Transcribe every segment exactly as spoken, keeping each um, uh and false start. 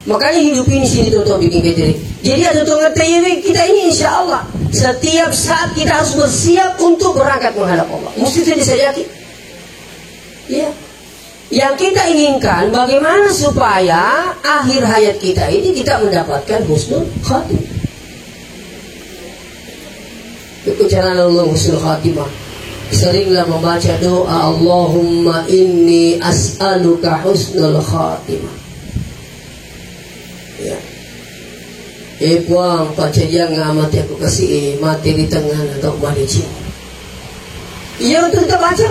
Makanya hidup ini sini tuh bikin kita. Jadi ada tuh ngerti ini, kita ini insya Allah setiap saat kita harus bersiap untuk berangkat menghadap Allah. Mesti itu disediakan. Ya. Yang kita inginkan bagaimana supaya akhir hayat kita ini kita mendapatkan husnul khatimah. Itu cara Allah husnul khatimah. Seringlah membaca doa, "Allahumma inni as'aluka husnul khatimah." Ya. Eh, Puang, paccajang amate aku kasi, eh, mate di tengah atau malici. Iya, untuk kita baca.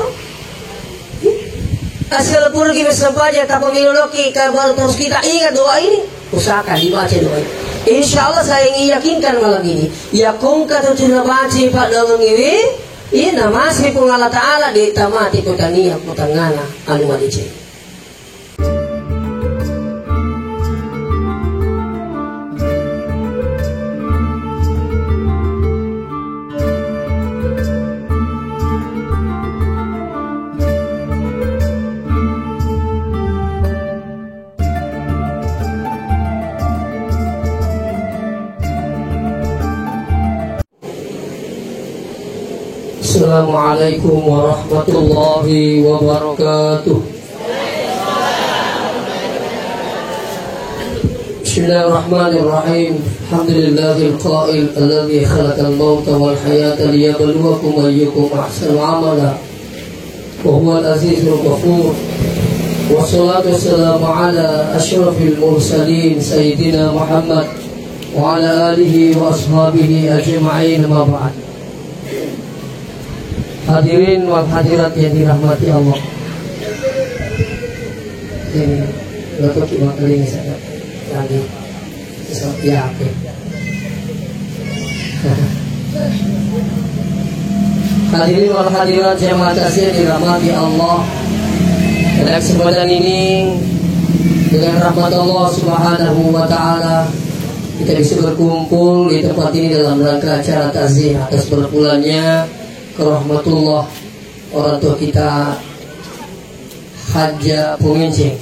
Asal pun kita sembaja, tapi miloloki, kalau terus kita ingat doa ini, usahakan dibaca doa ini. Insya Allah saya ingin yakinkan malam ini. Ya, kongka tu cina baca, Pak Dawang ini, iya, nama si Puang Allah Ta'ala, di tamati kota niat, kota ngana, anu malici. Assalamualaikum warahmatullahi wabarakatuh. Bismillahirrahmanirrahim. Alhamdulillahil qail alladzi khalaqal mauta wal hayata liyabluwakum ayyukum ahsanu amala. وهو العزيز الغفور. والصلاة والسلام على أشرف المرسلين سيدنا محمد وعلى آله وأصحابه أجمعين، أما بعد. Hadirin wal hadirat yang dirahmati Allah. Ini, Bapak Ibu, kali ini saya lagi. Seperti apa? Hadirin wal hadirat jamaah takziah yang dirahmati Allah. Pada kesempatan ini, dengan rahmat Allah Subhanahu wa Ta'ala, kita bisa berkumpul di tempat ini dalam rangka acara takziah atas berpulangnya ke rahmatullah orang tua kita, Hajjah Pungincing.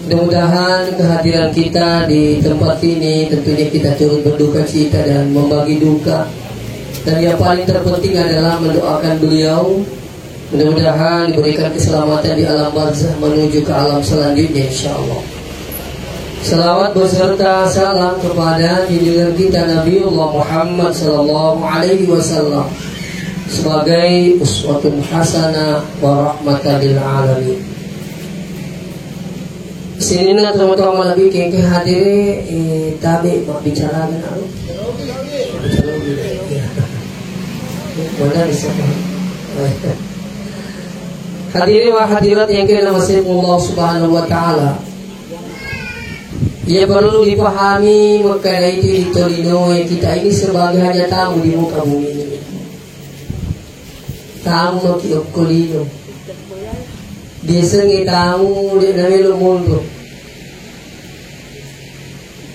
Mudah-mudahan kehadiran kita di tempat ini tentunya kita turut berduka cita dan membagi duka. Dan yang paling terpenting adalah mendoakan beliau, mudah-mudahan diberikan keselamatan di alam barzah menuju ke alam selanjutnya, insya Allah. Salawat beserta salam kepada junjungan kita Nabiullah Muhammad sallallahu alaihi wasallam sebagai uswatun hasanah wa rahmatan lil alamin. Sininna tomatoa malebbi engkae hadire, eh, tabe mabbicara dengan aku. Mana bisa? Hadirin wa hadirat yang kena masih Allah Subhanahu wa Ta'ala. Iya perlu dipahami, makanya itu di tolinoe kita ini sebagai hanya tamu di muka bumi ini. Tamu maki okko lino. Biasanya tamu dia namelo monro.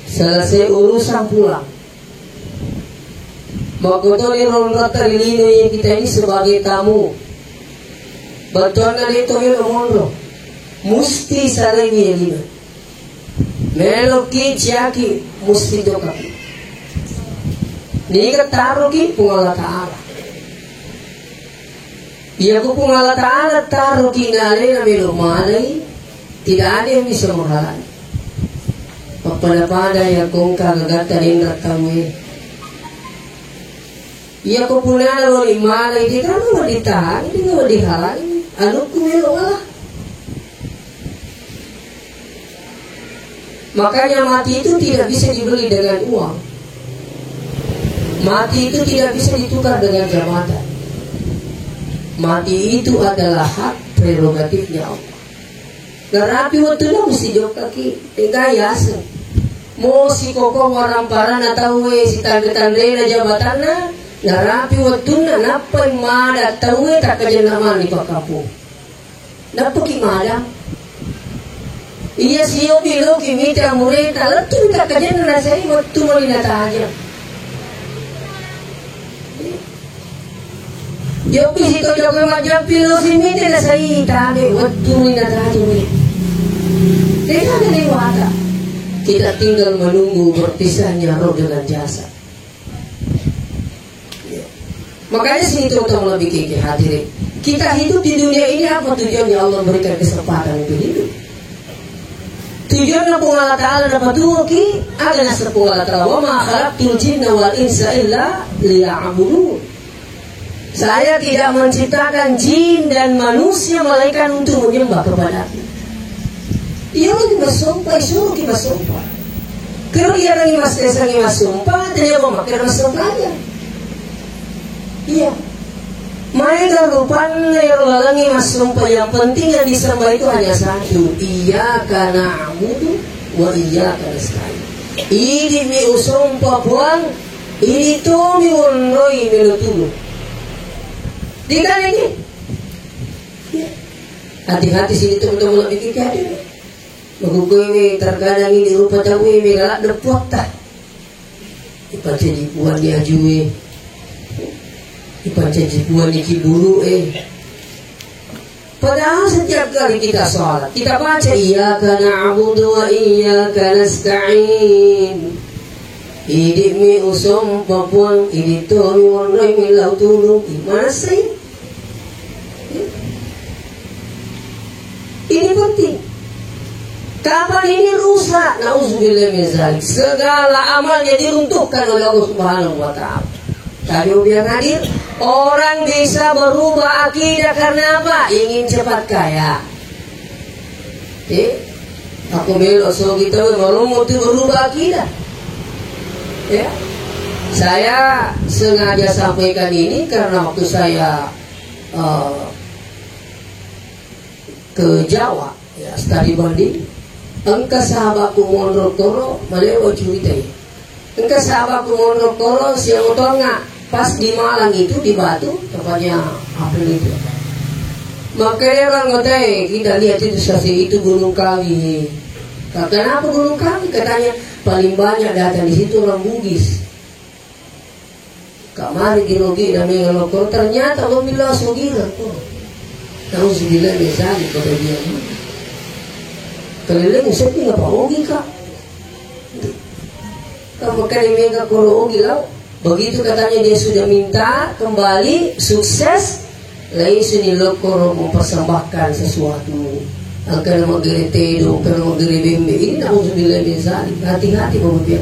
Selesai urusan pulang. Makkotoni ronrata ri lino iya kita ini sebagai tamu. Bettuanna de to melo monro. Musti sarewi lino. Meloki ciaki musti jokaki. Niga taroki Puang Allah Ta'ala. Iya ku Puang Allah Ta'ala taroki na alena melo manai, tidak ada yang bisa menghalangi. Pappada-pada ya kongka gagatta denra tauwe. Iya ku punana lori manai, tidak mau ditahan, tidak mau dihalangi. Anukku melo malah. Makanya mati itu tidak bisa dibeli dengan uang. Mati itu tidak bisa ditukar dengan jabatan. Mati itu adalah hak prerogatifnya Allah. Narapi wettunna musti jokkaki, tega yaseng. Mo sikoko waramparanna tauwe, sitanre-tanrena jabatanna, narapi wettunna nappai mada tauwe takkajenna mani pakkampong. Nappaki mada. Iya siyopi loki mita amureta, lettu mita kajenna nasai wettu mani natajang. Yopi sito jokoi majjampi lo si mita nasai tabe wettu mani natajang. Tega dewata. Kita tinggal menunggu berpisahnya roh dengan jasad. Ya. Makanya sini, terutama lebih ke hadirin. Kita hidup di dunia ini, apa tujuannya Allah berikan kesempatan untuk hidup? Tujuanna Puang Allah Ta'ala napatuoki, aga naseng Puang Allah Ta'ala, "Wa ma khalaqtul jinna wal insa illa liya'budun." Saya tidak menciptakan jin dan manusia melainkan untuk menyembah kepada-Ku. Iya lagi massompa, isuruh ki massompa. Kalau iya lagi mas desa lagi massompa, tidak mau makan massompa aja. Iya. Maega rupanna ero lalengnge massompa, yang penting yang disembah itu hanya satu, "Iyyaka na'budu wa iyyaka nasta'in." Idi'mi usompa Puang, idi' tomi wonroi melo tulung. Dikaliangngi. Hati-hati sini teman-teman lebih kita ada. Maguguewe terkadang ini rupa tauwe mela ladde puatta. Ipancaji puanni ajue, ipancaji puanni kibulu'e. Padahal setiap kali kita sholat, kita baca, "Iyyaka na'budu wa iyyaka nasta'in." Idi'mi usompa Puang, idi' tomi wonroi millau tulung. Ih, manessai. Ini penting. Kapan ini rusak, nauzubillah min zalik. Segala amalnya diruntuhkan oleh Allah Subhanahu wa Ta'ala. Tadi Ubi yang hadir, orang bisa berubah akidah karena apa? Ingin cepat kaya. Eh, aku melo sogi tau, maromo tu berubah akidah. Ya, saya sengaja sampaikan ini karena waktu saya eh, ke Jawa, ya, study bonding. Engka sahabatku monro koro, malewa curitai. Engka sahabatku monro koro, siang otonga, pas di Malang itu, di Batu, tempatnya April itu. Maka orang ngotai, kita lihat itu saksi itu Gunung Kawi. Kenapa Gunung Kawi? Katanya paling banyak datang di situ orang Bugis. Kamari girogi na mega lokko, ternyata lo mila sogira ko. Nauzubillah min zalik, kata dia. Keleleng sepi ngapa ogi ka? Kamu kali mega koro ogi lau. Begitu katanya dia sudah minta kembali, sukses, laisuni lokkoro mempersembahkan sesuatu. Engkana maggere tedo, engkana maggere bembe. Ini nauzubillah min zalik. Hati-hati, Bapak Ibu.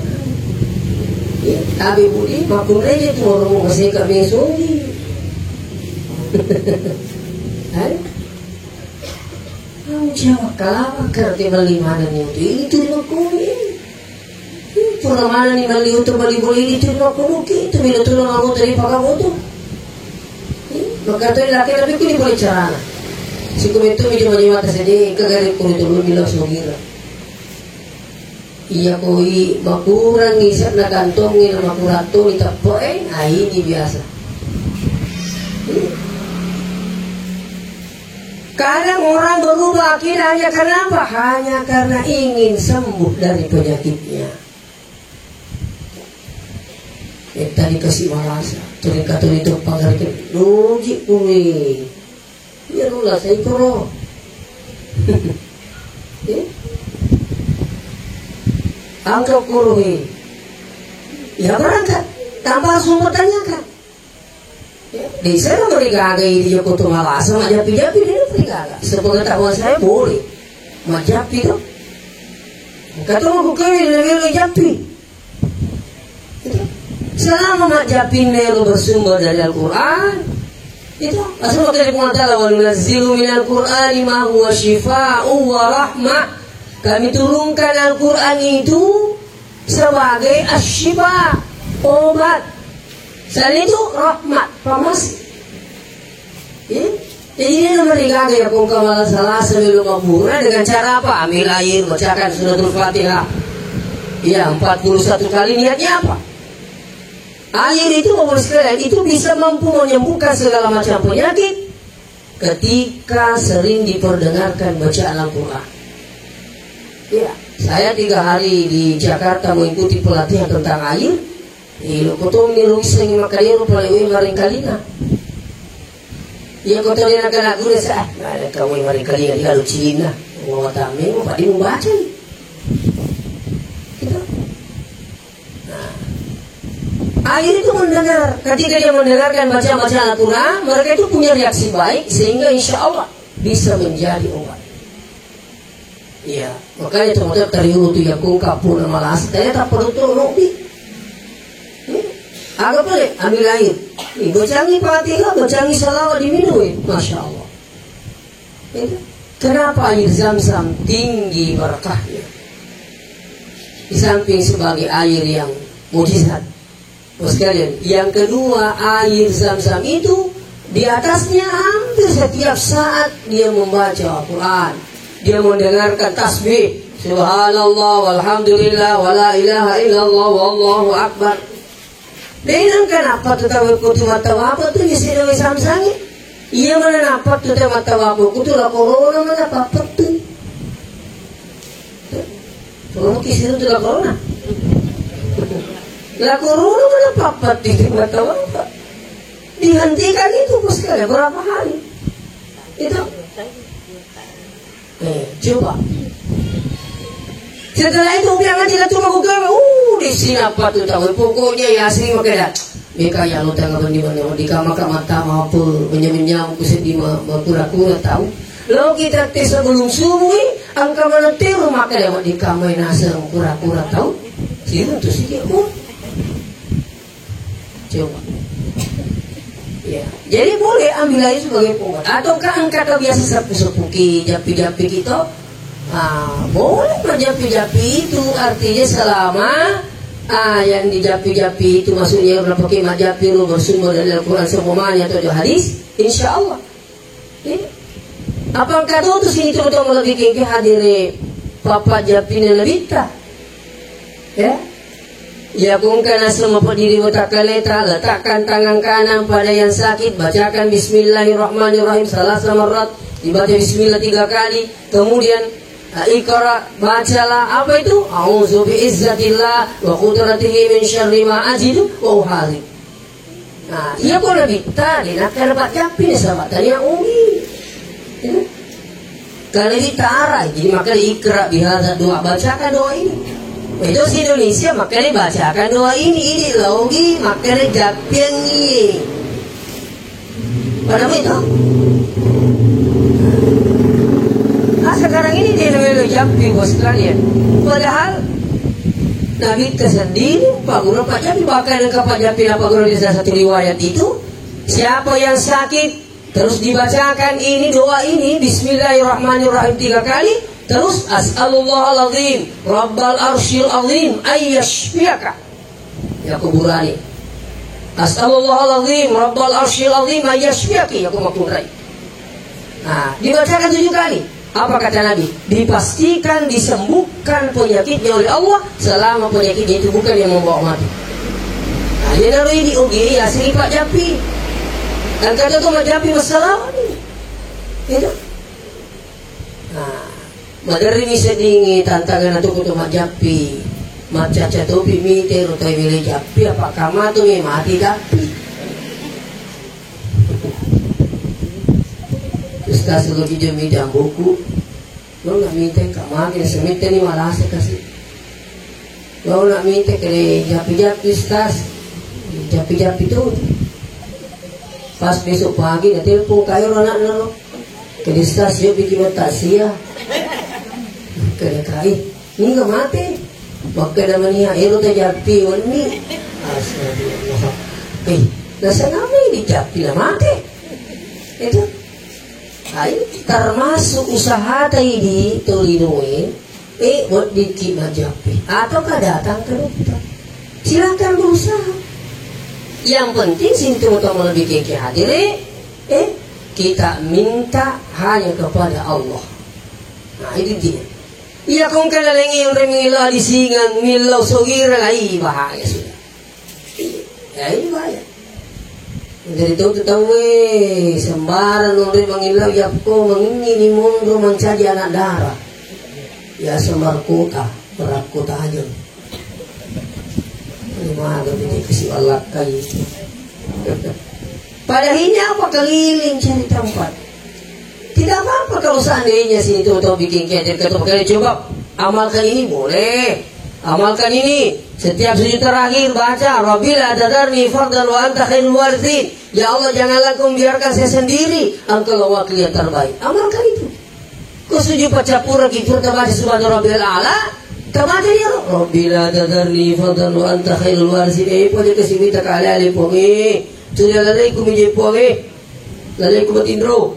Ya, tabe budi, makkunraie tu orang mau maseka mesoni. Hai? Kamu jangan kalama kerti beli mana nih? Itu di makkunraie. Pura manenni melli utu melli bulu idi tu makkunuki tu milo tulung anggota di pakamu tu. Maka tu laki tapi kini boleh carana. Siku itu mi cuma jiwa tasedi kegari kuri tulung milo sogira. Iya koi makurang isek na kantongi na makurang tu ni tepo eh, ah, ini biasa. Kadang orang berubah akidah hanya karena apa? Hanya karena ingin sembuh dari penyakitnya. Eh, tadi kasih malasa, tuli katuli tu pangarikan, loji kuwi. Iya, lu lah saya kuro. Eh? Angka kuro, eh. Ya, berangkat. Tanpa harus mempertanyakan. Desa na marigaga idi, iya ko to malasa majjapi-japi, de marigaga. Sepengetahuan saya boleh majjapi to. Kata mau buka ini, ini, ini jappi. Gitu. Selama majjapi nero bersumber dari Al-Quran, itu asal dari Puang Ta'ala, "Wa nunazzilu minal Qur'ani ma huwa syifa'u wa rahmah." Kami turunkan Al-Quran itu sebagai asyifa, obat. Selain itu rahmat, pamasi. Ya? Jadi ini nomor tiga ya, kong kamala salah sebelum mabura dengan cara apa? Ambil air, bacakan suratul Fatihah. Ya, empat puluh satu kali niatnya apa? Air itu, Bapak Ibu sekalian, itu bisa mampu menyembuhkan segala macam penyakit ketika sering diperdengarkan bacaan Al-Quran. Ya, saya tiga hari di Jakarta mengikuti pelatihan tentang air. Eh, lo koto mi lo issengi makkadero pale we maringkalinga. Iya koto de nakana guru sa, ah, ada kau we maringkalinga di kalu Cina. Mau tamme, mau padi mau baca. Air itu mendengar. Ketika dia mendengarkan bacaan-bacaan Al-Quran, mereka itu punya reaksi baik sehingga insya Allah bisa menjadi obat. Iya, makanya teman-teman tariu tu ya kung kapur na malas, tanya tak perlu tu nobi. Iya. Aga pale, ambil air. Ih, bacangi Fatihah, bacangi salawat di minum, eh. Masya Allah. Itu. Kenapa air zam-zam tinggi berkahnya? Di samping sebagai air yang mujizat. Bos sekalian, yang kedua, air zam-zam itu di atasnya hampir setiap saat dia membaca Al-Quran. Dia mendengarkan tasbih. Subhanallah, walhamdulillah, wala ilaha illallah, wallahu akbar. De' nengka nappa tu tau kutu mata apa tu isi dawe samsangi. Iya mana nappa tu tau mata apa kutu la corona mana pappettui. Corona kisiru tu la corona. La corona mana pappettui tu mata apa. Dihentikan itu bos sekalian berapa hari. Itu. Eh, coba. Setelah itu bilang aja lah cuma buka, uh, di sini apa tu tahu. Pokoknya ya asli makanya. Meka ya lo tengah bendi bendi di kamar kamar tamu apa, menyam menyam ku sedih ma, ma kura kura tahu. Lo kita tes sebelum subuh, angka mana teru maka lewat di kamar naseng kura kura tahu. Sini tu sih dia. Coba. Ya. Jadi boleh ambil air sebagai obat. Ataukah engka biasa sepuh-sepuh ki, japi-japi kita? Ah, boleh menjapi-japi itu artinya selama ah, yang dijapi-japi itu maksudnya berapa ki majapi lu bersumber dari Al-Quran semuanya atau dari hadis, insya Allah. Iya. Apa engka tu sini tu betul lebih kengke hadire papa japine lebih ta? Ya. Ya kung kana semua diri otak kaleta, letakkan tangan kanan pada yang sakit, bacakan bismillahirrahmanirrahim salah samarat, dibaca bismillah tiga kali, kemudian ah, ikra, bacalah apa itu? A'udzu bi izzatillah wa qudratihi min syarri ma ajidu wa uhadzi. Nah, iya ko Nabi tadi, nah, kena pak jampi nih sama tadi yang umi. Ya. Kalau di Tara, jadi maka ikra bihadza doa, bacakan doa ini. Itu si Indonesia, maka dibacakan doa ini, ini logi, maka jampi yang ini. Pada itu. Nah, sekarang ini dia namanya jampi bos sekalian. Padahal Nabi sendiri, Pak Guru, Pak Jampi, bahkan yang Pak Jampi, Pak Guru, di salah satu riwayat itu, siapa yang sakit, terus dibacakan ini, doa ini, Bismillahirrahmanirrahim tiga kali, terus, As'alullahal azim, Rabbal arsyil azim, ayyashfiyaka. Ya kuburani. As'alullahal azim, Rabbal arsyil azim, ayyashfiyaki, ya kumakurai. Nah, dibacakan tujuh kali. Apa kata Nabi? Dipastikan disembuhkan penyakitnya oleh Allah selama penyakitnya itu bukan yang membawa mati. Nah, dia naruh ini, oh, dia ya, sini Pak Japi. Dan kata tu Pak Japi, masalah ini. Itu. Nah, maderri ni seddingngi tantangan tu kutu majappi. Maccaca topi mite ro tai wele jappi, apa kamatu mi mati jappi. Ustaz lo kijo mi jambuku. Lo na mite kamatu semite ni malase kasi. Lo na mite kere jappi-jappi Ustaz. Jappi-jappi tu. Pas besok pagi na telepon kayo anakna lo. Kede Ustaz, yo bikin takziah. Kede kai, ini nggak mati. Makkeda mania, ero te jappi wenni. Astagfirullah. Eh, nasaba ini jappi na mate. Itu. Nah, ini termasuk usaha tadi di Tolinoe. Eh, weddikki majappi. Ataukah datang ke dokter. Silakan berusaha. Yang penting sintu to malebbikki hadire, eh, kita minta hanya kepada Allah. Nah, itu dia. Iya kong kalalengi onre mila di singang, mila sogira, ai bahaya sudah. Ya, ini bahaya. Jadi tahu tu tahu eh, sembarang onre mangillau yakko manginni ni monro mancaji anak dara. Ya semar kota, berak kota aja. Ini maga bini kesi walakkai. Pada ini apa keliling cari tempat. Tidak apa-apa kalau seandainya sini tahu-tahu bikin kayak dari ketua kalian coba amalkan ini boleh. Amalkan ini, setiap sujud terakhir baca, "Rabbi la tadarni fardan wa anta khairul warithin." Ya Allah, janganlah Engkau membiarkan saya sendiri, Engkaulah wakil yang terbaik. Amalkan itu. Ko sujud paccappureng ki pura tabaca subhana rabbiyal a'la, tabaca dia, "Rabbi la tadarni fardan wa anta khairul warithin." Eh, pojok ke sini tak ale-ale pong. Eh, sudah lalai ku mije pong, eh. Lalai ku matinro.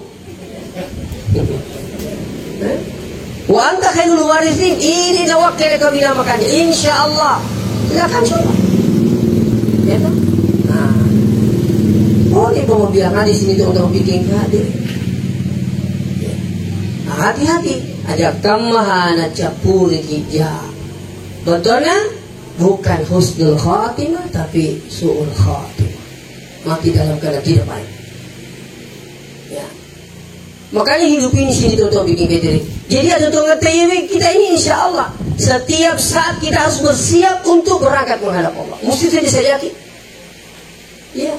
Eh? "Wa anta khairul warithin." Ini nawakkele kami namakannya. Insya Allah. Silakan coba. Ya toh? Nah. Oh, ini mau bilang di sini tuh untuk bikin hadir. Nah, hati-hati. Aja kammaha na cappuri kija. Betulnya bukan husnul khatimah, tapi su'ul khatimah. Mati dalam keadaan tidak baik. Ya. Makanya hidup ini sini tuh bikin bete. Jadi ada tuh ngerti ini kita ini insya Allah setiap saat kita harus bersiap untuk berangkat menghadap Allah. Mesti itu bisa yakin. Ya.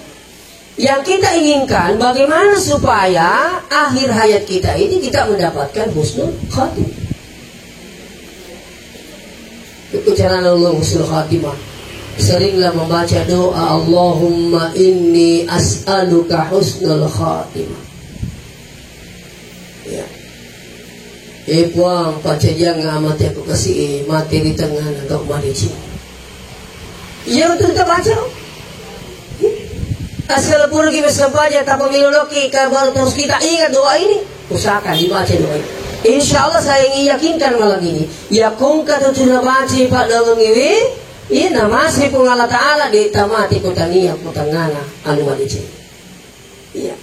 Yang kita inginkan bagaimana supaya akhir hayat kita ini kita mendapatkan husnul khatimah. Itu cara Allah husnul khatimah. Seringlah membaca doa, "Allahumma inni as'aluka husnul khatimah." Ya. Eh, Puang, pacajiang amate aku kasi, eh, mati di tengah nangka madeci. Iya, betul kita baca. Asal pura kita baca, tanpa miloloki, kabar terus kita ingat doa ini. Usahakan dibaca doa ini. Insya Allah saya ingin yakinkan malam ini. Ya kongka tu sudah baca, Pak, dalam ini. Iya, nama si Puang Allah Ta'ala di tamati kutania kutangana anu madeci. Iya.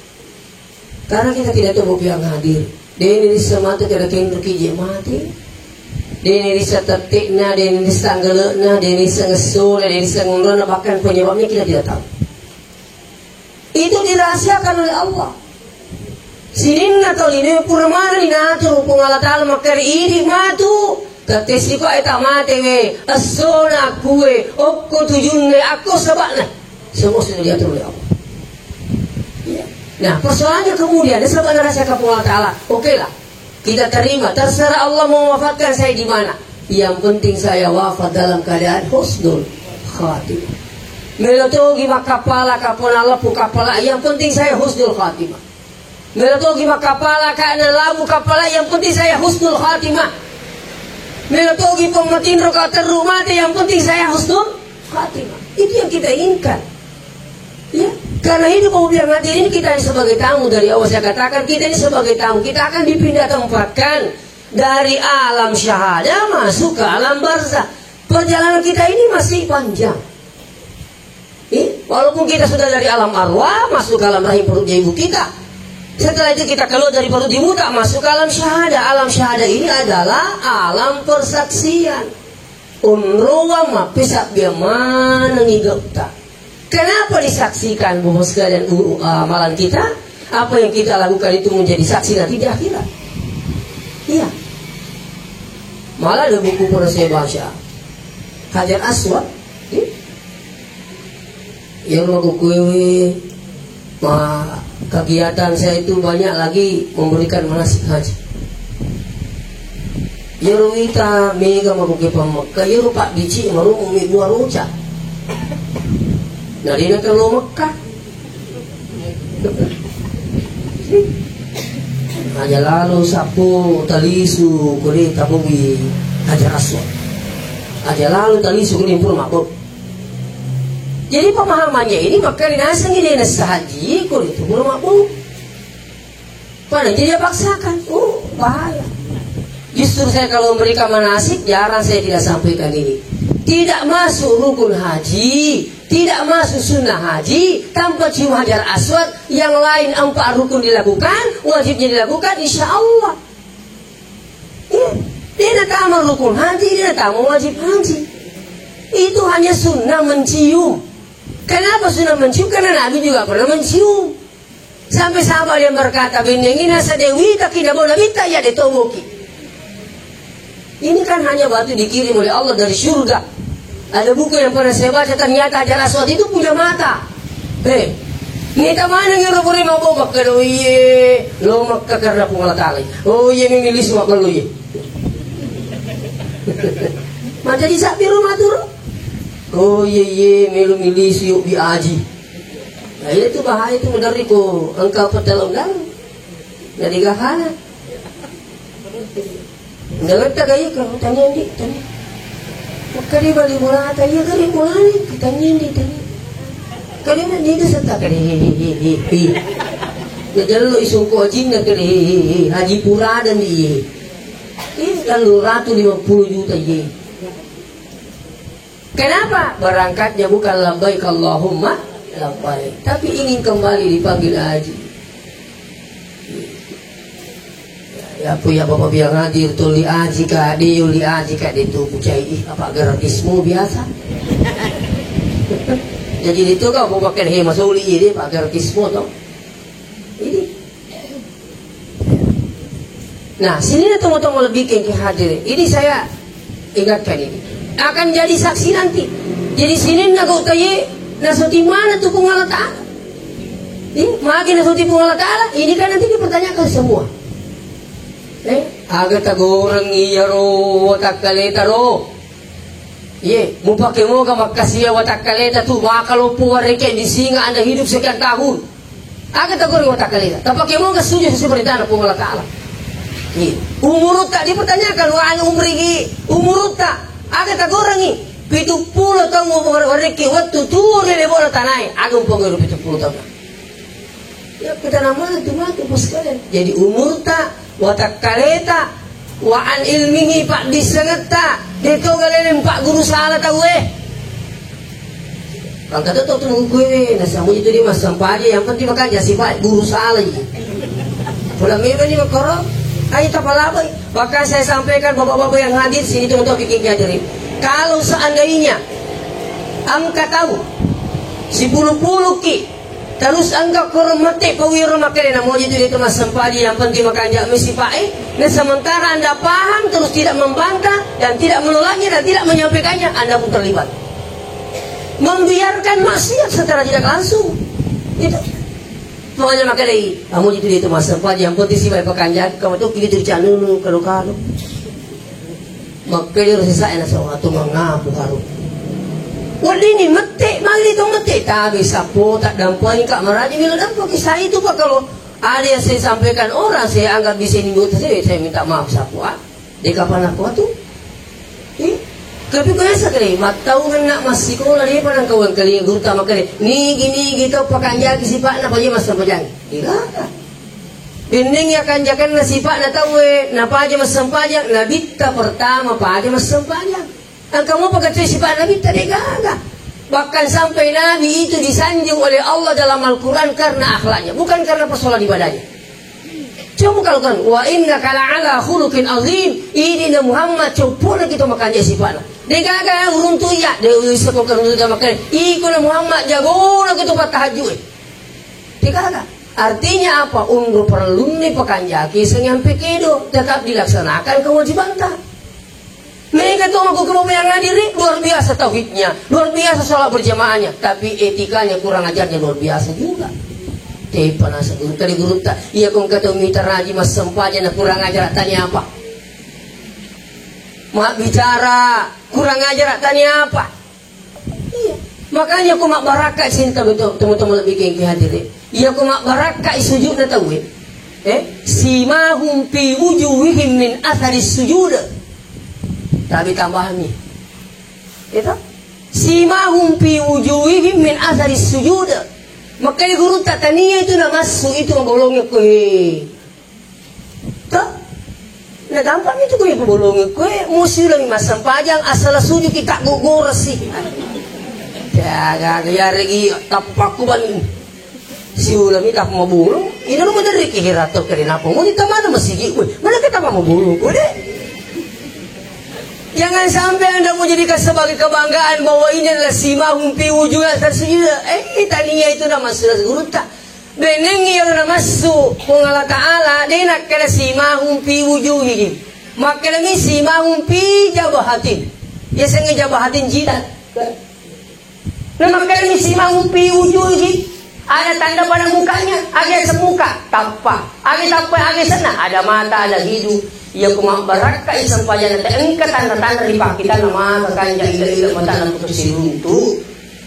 Karena kita tidak tahu yang hadir. Deni rissa matu kada kenruki je mati. Deni rissa tettikna, deni rissa anggelekna, deni rissa ngessona, deni rissa ngonrona, bahkan penyebabnya kita tidak tahu. Itu dirahasiakan oleh Allah. Sininna tau linoe pura manenni naaturu Puang Allah Ta'ala makkeda idi matu. Tette sikoe tamate we, essona akkue, okko tujunna, akko sabakna. Semua sudah diatur oleh Allah. Iya. Nah, persoalannya kemudian, dia sebab ngerasa ke Allah Ta'ala. Oke lah, kita terima. Terserah Allah mau wafatkan saya di mana. Yang penting saya wafat dalam keadaan husnul khatimah. Melotogi makkapala, kapona lepu kapala. Yang penting saya husnul khatimah. Melotogi makkapala, kana labu kapala, yang penting saya husnul khatimah. Melotogi pemmatinro katerru mate, yang penting saya husnul khatimah. Itu yang kita inginkan. Ya, karena hidup mau biar mati ini kita ini sebagai tamu dari awal saya katakan, kita ini sebagai tamu, kita akan dipindah tempatkan dari alam syahadah masuk ke alam barzah. Perjalanan kita ini masih panjang. Eh, walaupun kita sudah dari alam arwah, masuk ke alam rahim perutnya ibu kita. Setelah itu kita keluar dari perut ibu, tak masuk ke alam syahadah. Alam syahadah ini adalah alam persaksian. Onroang mappesabbiang manengi gau'ta. Kenapa disaksikan, Bapak sekalian, u-, amalan kita? Apa yang kita lakukan itu menjadi saksi nanti di akhirat. Iya. Malah ada buku pernah saya baca. Hajar Aswad. Iya. Yang mau kuewe, ma-, kegiatan saya itu banyak lagi memberikan manasik haji. Iyaro wita mega makuke pa Mekka, iyaro paddicik marumu mi dua roca. Na dena kello Mekka. Aja lalo sappo talisu kode tabowi Hajar Aswad. Aja lalo talisu kode pura mabok. Jadi pemahamannya ini makanya nasengi dena sahaji kode itu pura mabok. Pada jadi dia paksakan. Oh, bahaya. Justru saya kalau memberikan manasik, jarang saya tidak sampaikan ini. Tidak masuk rukun haji, tidak masuk sunnah haji, tanpa cium Hajar Aswad, yang lain empat rukun dilakukan, wajibnya dilakukan, insya Allah. Iya. Dia nak tamu rukun haji, dia nak tamu wajib haji. Itu hanya sunnah mencium. Kenapa sunnah mencium? Karena Nabi juga pernah mencium. Sampai sahabat yang berkata, "Bennengi nasa Dewi, tapi namo Nabi tak ya detoboki." Ini kan hanya batu dikirim oleh Allah dari surga. Ada buku yang pernah saya baca, ternyata Hajar Aswad itu punya mata. Eh, neta mana yang orang boleh mau bawa ke lo iye, lo Mekka karena Puang Allah Ta'ala. Oh iye, memilih semua kalau iye. Macaji sabbiru maturu. Oh iye iye, melu milisi yuk bi aji. Nah, iya tu bahaya tu, maderri ko engka petalong dang. Jadi gahana. Naletta gaya ka, tanya ndi, tanya. Makkeda bali bolata, iya gari bolani, tanya ndi, tanya. Kade na ndi setta kade, he, he, he, he, he. Najallo isungko ajinna kade, he, he, he, Haji Purada ndi, he. Ini tellu ratu lima puluh juta, ye. Kenapa? Berangkatnya bukan labbaik Allahumma labbaik, tapi ingin kembali dipanggil haji. Ya, ya, apa ya, Bapak bilang hadir tu li aji ka, dia li aji ka, dia tu kucai, ih, apa gratismu biasa. Jadi itu kau bukan he masuli ini, apa gratismu tu. Ini. Nah, sininna tomatoa malebbiku engka hadir. Ini saya ingatkan ini. Akan jadi saksi nanti. Jadi sininna gau taye, nasoti mana tu Puang Allah Ta'ala. Ini, magi nasoti Puang Allah Ta'ala, ini kan nanti dipertanyakan semua. Eh, aga tagoreng iyaro watakkaleta ro. Ye, mupake moga makkasia watakkaleta tu, maka loppo wareke di singa Anda hidup sekian tahun. Aga tagoreng watakkaleta? Tapake moga sujud sesuai perintahna Puang Allah Ta'ala. Iya. Umurutta dipertanyakan, wa an umrihi, umurutta. Aga tagorengi? Pitu pulo taung wareke wettu turi le bola tanae. Aga umpogoro pitu pulo taung. Ya, kita nama itu mati pas kalian. Jadi umurta, watakkaleta, wa an ilmihi, paddissengetta, de to galeleng pagguru sala tauwe. Mangka to to tunggu kue, nasambung itu dia mas sampah aja, yang penting makanya sifat guru sala aja. Pula memang ini makoro, ayo tapalabai. Bahkan saya sampaikan bapak-bapak yang hadir sini, teman-teman bikin hadirin. Kalau seandainya engka tau sipulu-pulu ki, terus engka korong mate pawiro makkeda, namoji tu de to massempajang, yang penting makanja mi sipa'e. Nah, sementara Anda paham terus tidak membantah dan tidak menolaknya dan tidak menyampaikannya, Anda pun terlibat. Membiarkan maksiat secara tidak langsung. Itu. Makanya makanya, namoji tu de to massempajang, yang penting sipa'e pakanja, kamu tu gitu canunu, kalau-kalau. Makkeda ro sisa'e nasaba tu mangapu haru. Weddinni mette, magi to mette, tabe sappo, taddampengika maraji melo dampa, kisah itu, Pak, kalau ada yang saya sampaikan orang, saya anggap bisa ini buat saya, saya minta maaf sappo, ah. De kapang aku tu. Eh? Tapi kau rasa kali, mattau ngena massikola de pada kau kali guru tama kali. Nigi nigi tau pakanjaki sipa'na paja massempajang. Tidak. Bennengngi akanjakanna sipa'na tauwe, napaja massempajang, nabitta pertama paja massempajang. Engka mopa kecuali sipa'na nabitta, de gaga. Bahkan sampai Nabi itu disanjung oleh Allah dalam Al-Quran karena akhlaknya, bukan karena persoalan ibadahnya. Coba kalau kan, wa innaka la'ala khuluqin azim, ini na Muhammad, coba kita makanja sipa'na. De gaga uruntu iya, de usaha kau keruntu makanya, iko na Muhammad, jago na kita patahajud. De gaga. Artinya apa? Unro perlunni pakanjaki sengiyampe kedo, tetap dilaksanakan kewajibanta. Mega to mako kelompok yang hadir ini luar biasa tauhidnya, luar biasa sholat berjamaahnya, tapi etikanya kurang ajarnya luar biasa juga. Tepa nasa guru kali gurutta, iya kong kata mita raji massempajang na kurang ajar tanya apa? Mak bicara kurang ajar tanya apa? Iya. Makanya ko mabbarakka cinta betul teman-teman lebih kengki hadirin. Iya ko mabbarakka sujudna tauwe. Eh, simahum fi wujuhihim min athari sujud. Tapi tambahannya. Itu simahum fi wujuhihim min athari sujud. Makanya guru tatania itu namassu itu mabolongnya ko he. To? Nah, gampang itu kue pabolongi kue, mau siulami massempajang, asal suju kita gogorasi. Ya, ya, ya, regi, tapakku bani. Siulami tak mau bolong, ini lu bener riki hirato kali napa? Mau kita mana masigi kue? Mana kita mau bolong kue deh? Jangan sampai Anda mau jadikan sebagai kebanggaan bahwa ini adalah simahum fi wujuhihim min athari sujud. Eh, tania itu nama sudah gurutta. Benengngi iyaro namassu Puang Allah Ta'ala, de nakkeda simahum fi wujuhihim. Makkedami simahum fi jabhatin. Yasengnge jabhatin jidat. Na makkedami simahum fi wujuhihim. Ada tanda pada mukanya, aga yaseng muka, tappa. Aga tappa, aga yasenna, ada mata, ada hidung. Iya, ko mabbarakkai sempajang te engka tanda-tanda ri pakkitanna maka kanja ila-ila matana putus siruntu.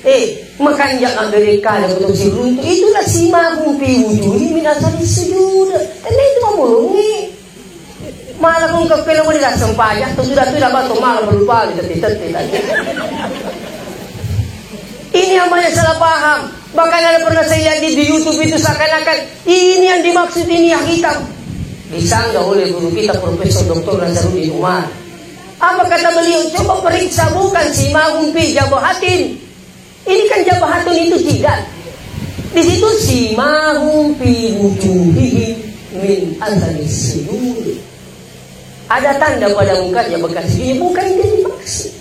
Eh, makanja mabbere kada putus siruntu. Itulah simahum fi wujuhihim min athari sujud. Karena itu mamulungi. Malah kung kepelo mani sempajang, tu sudah-sudah batu malah berlupa, tete-tete tadi. Ini yang banyak salah paham. Bahkan ada pernah saya lihat di, di YouTube itu seakan-akan ini yang dimaksud ini yang hitam. Disanggah oleh guru kita Profesor doktor Nasaruddin Umar. Apa kata beliau? Coba periksa bukan simahum fi jabhatin. Ini kan jabhatun itu jidat. Di situ simahum fi wujuhihim min athari sujud. Ada tanda pada mukanya bekas sujud, bukan itu yang dimaksud.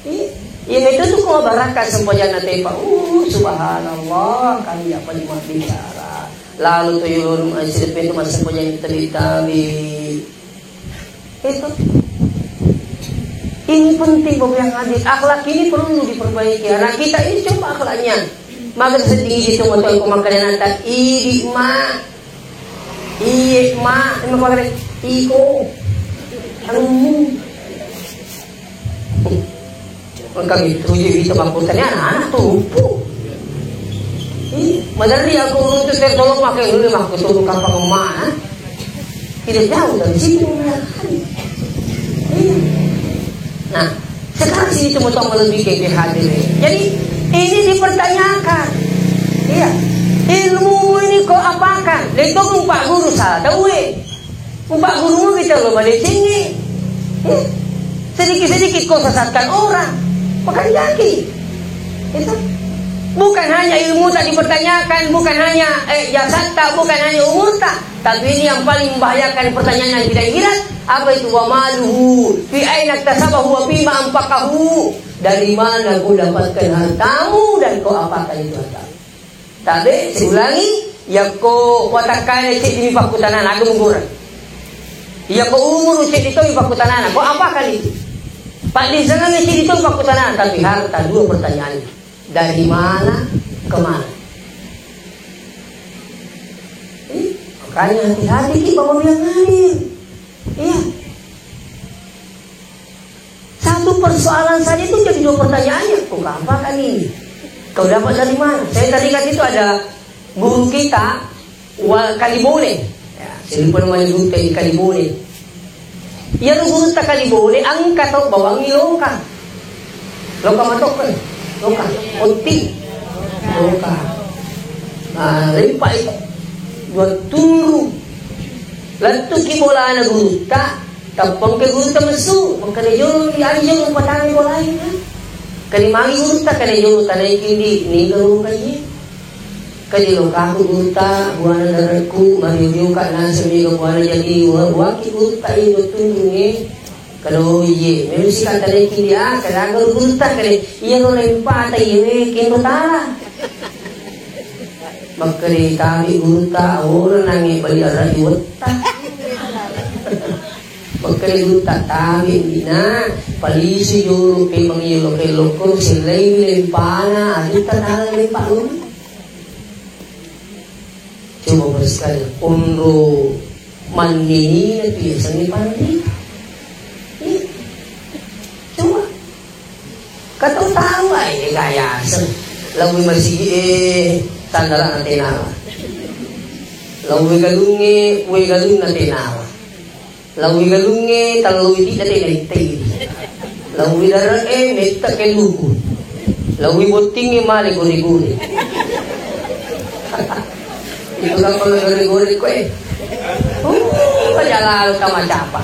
Iya, iya, itu tuh kalau baraka sempajana tepa. Uh, subhanallah, kami apa cuma bicara. Lalu tuh yulun masih itu masa sempajana tabi-tabi. Itu. Ini penting, Bapak yang hadir. Akhlak ini perlu diperbaiki. Anak kita ini coba akhlaknya. Maka sedih itu motor ko makanan tak idi ma. Iye ma, ini makanan iko. Anu. Engka mittu je bisa makkutani anak-anak tupu. Ih, maderri aku runtu tertolong pakai dulu makkuturu kampang emak, ah. Tidak jauh dari situ, ya. Iya. Nah, sekarang sini cuma tong lebih ke hadir. Jadi, ini dipertanyakan. Iya. Ilmu ini kau apakan? Letong Pak Guru salah tahu, eh. Upak guru kita lo pada tinggi. Ya. Sedikit-sedikit kau sesatkan orang. Makanya jaki. Itu. Bukan hanya ilmu tak dipertanyakan, bukan hanya eh, jasad tak, bukan hanya umur tak. Tapi ini yang paling membahayakan pertanyaan yang tidak akhirat. Apa itu? Wa maluhu, fi aina iktasabahu wa fima anfaqahu. Dari mana kau dapatkan hartamu dan kau apakan itu hartamu? Tabe, siulangi, yakko watakkale ceddi mi pakkutanana, aga mugurang. Yakko umuru ceddi to mi pakkutanana, ko apa kali itu? Paddisengengi ceddi to mi pakkutanana, tapi harta dua pertanyaannya. Dari mana ke mana? Ih, makanya hati-hati ki bawa bilang hadir. Iya. Satu persoalan saja itu jadi dua pertanyaan, ya, kok gampang kan ini? Kau dapat dari mana? Saya tadi kan itu ada guru kita, wa-, Kalibone. Ya, saya lupa namanya guru di Kalibone. Iya, guru tak Kalibone, angkat tau bawang loka. Loka matokkan, loka, otti, loka. Nah, lempak itu. Dua turu. Lettuki bolana gurutta, teppengke gurutta messu, makkeda jolo, iya jolo patangi bolae. Kani magi gurutta, kani jolo tanai kindi, niga lo kaji. Kaji lo kaku gurutta, buana darekku, mario-rio ka naseng mega buana jadi wa-, waki gurutta indo tunrunge. Kalo iye, memang si kata deki dia, kalo aku gurutta kade, iya lo lempata iye, kendo tala. Makkeda tabi gurutta, ora nange bali arra iwetta. Makkeda gurutta, tabi dina, palisi jolo pemang iye lo kelokko, selai lempana, adutta tala lempa lo. Coba bersekali, onro mannini na biasa ni panrita. Iya. Coba. Katau tahu aja gaya asal. Lalu masih eh tanda na tenawa. Lalu galunge, kue galung na tenawa. Lawi galungnge, tallo idi na tena ittei. Lawi dare'e, metta kelluku. Lawi bottingnge, male gori-gori. Itu kan pernah gori-gori koe. Uh, aja lalu tama capa.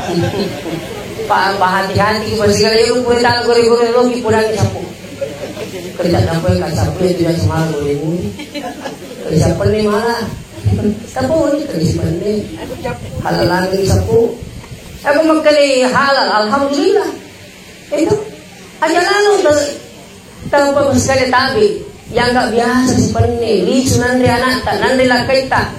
Pa, pa hati-hati, pa sigala yolo kue talo gori-gori lo ki pudangi sapu. Kerja dapur kan sapu itu yang semalam gori-gori. Kerja pernah malah. Sapu ni kali sebenarnya. Halal lagi sapu. Aku makkali halal, alhamdulillah. Itu aja lalu te-, tanpa sekali tabi. Yang nggak biasa si penne, lisu nanre anak tak, nanre lakkaita.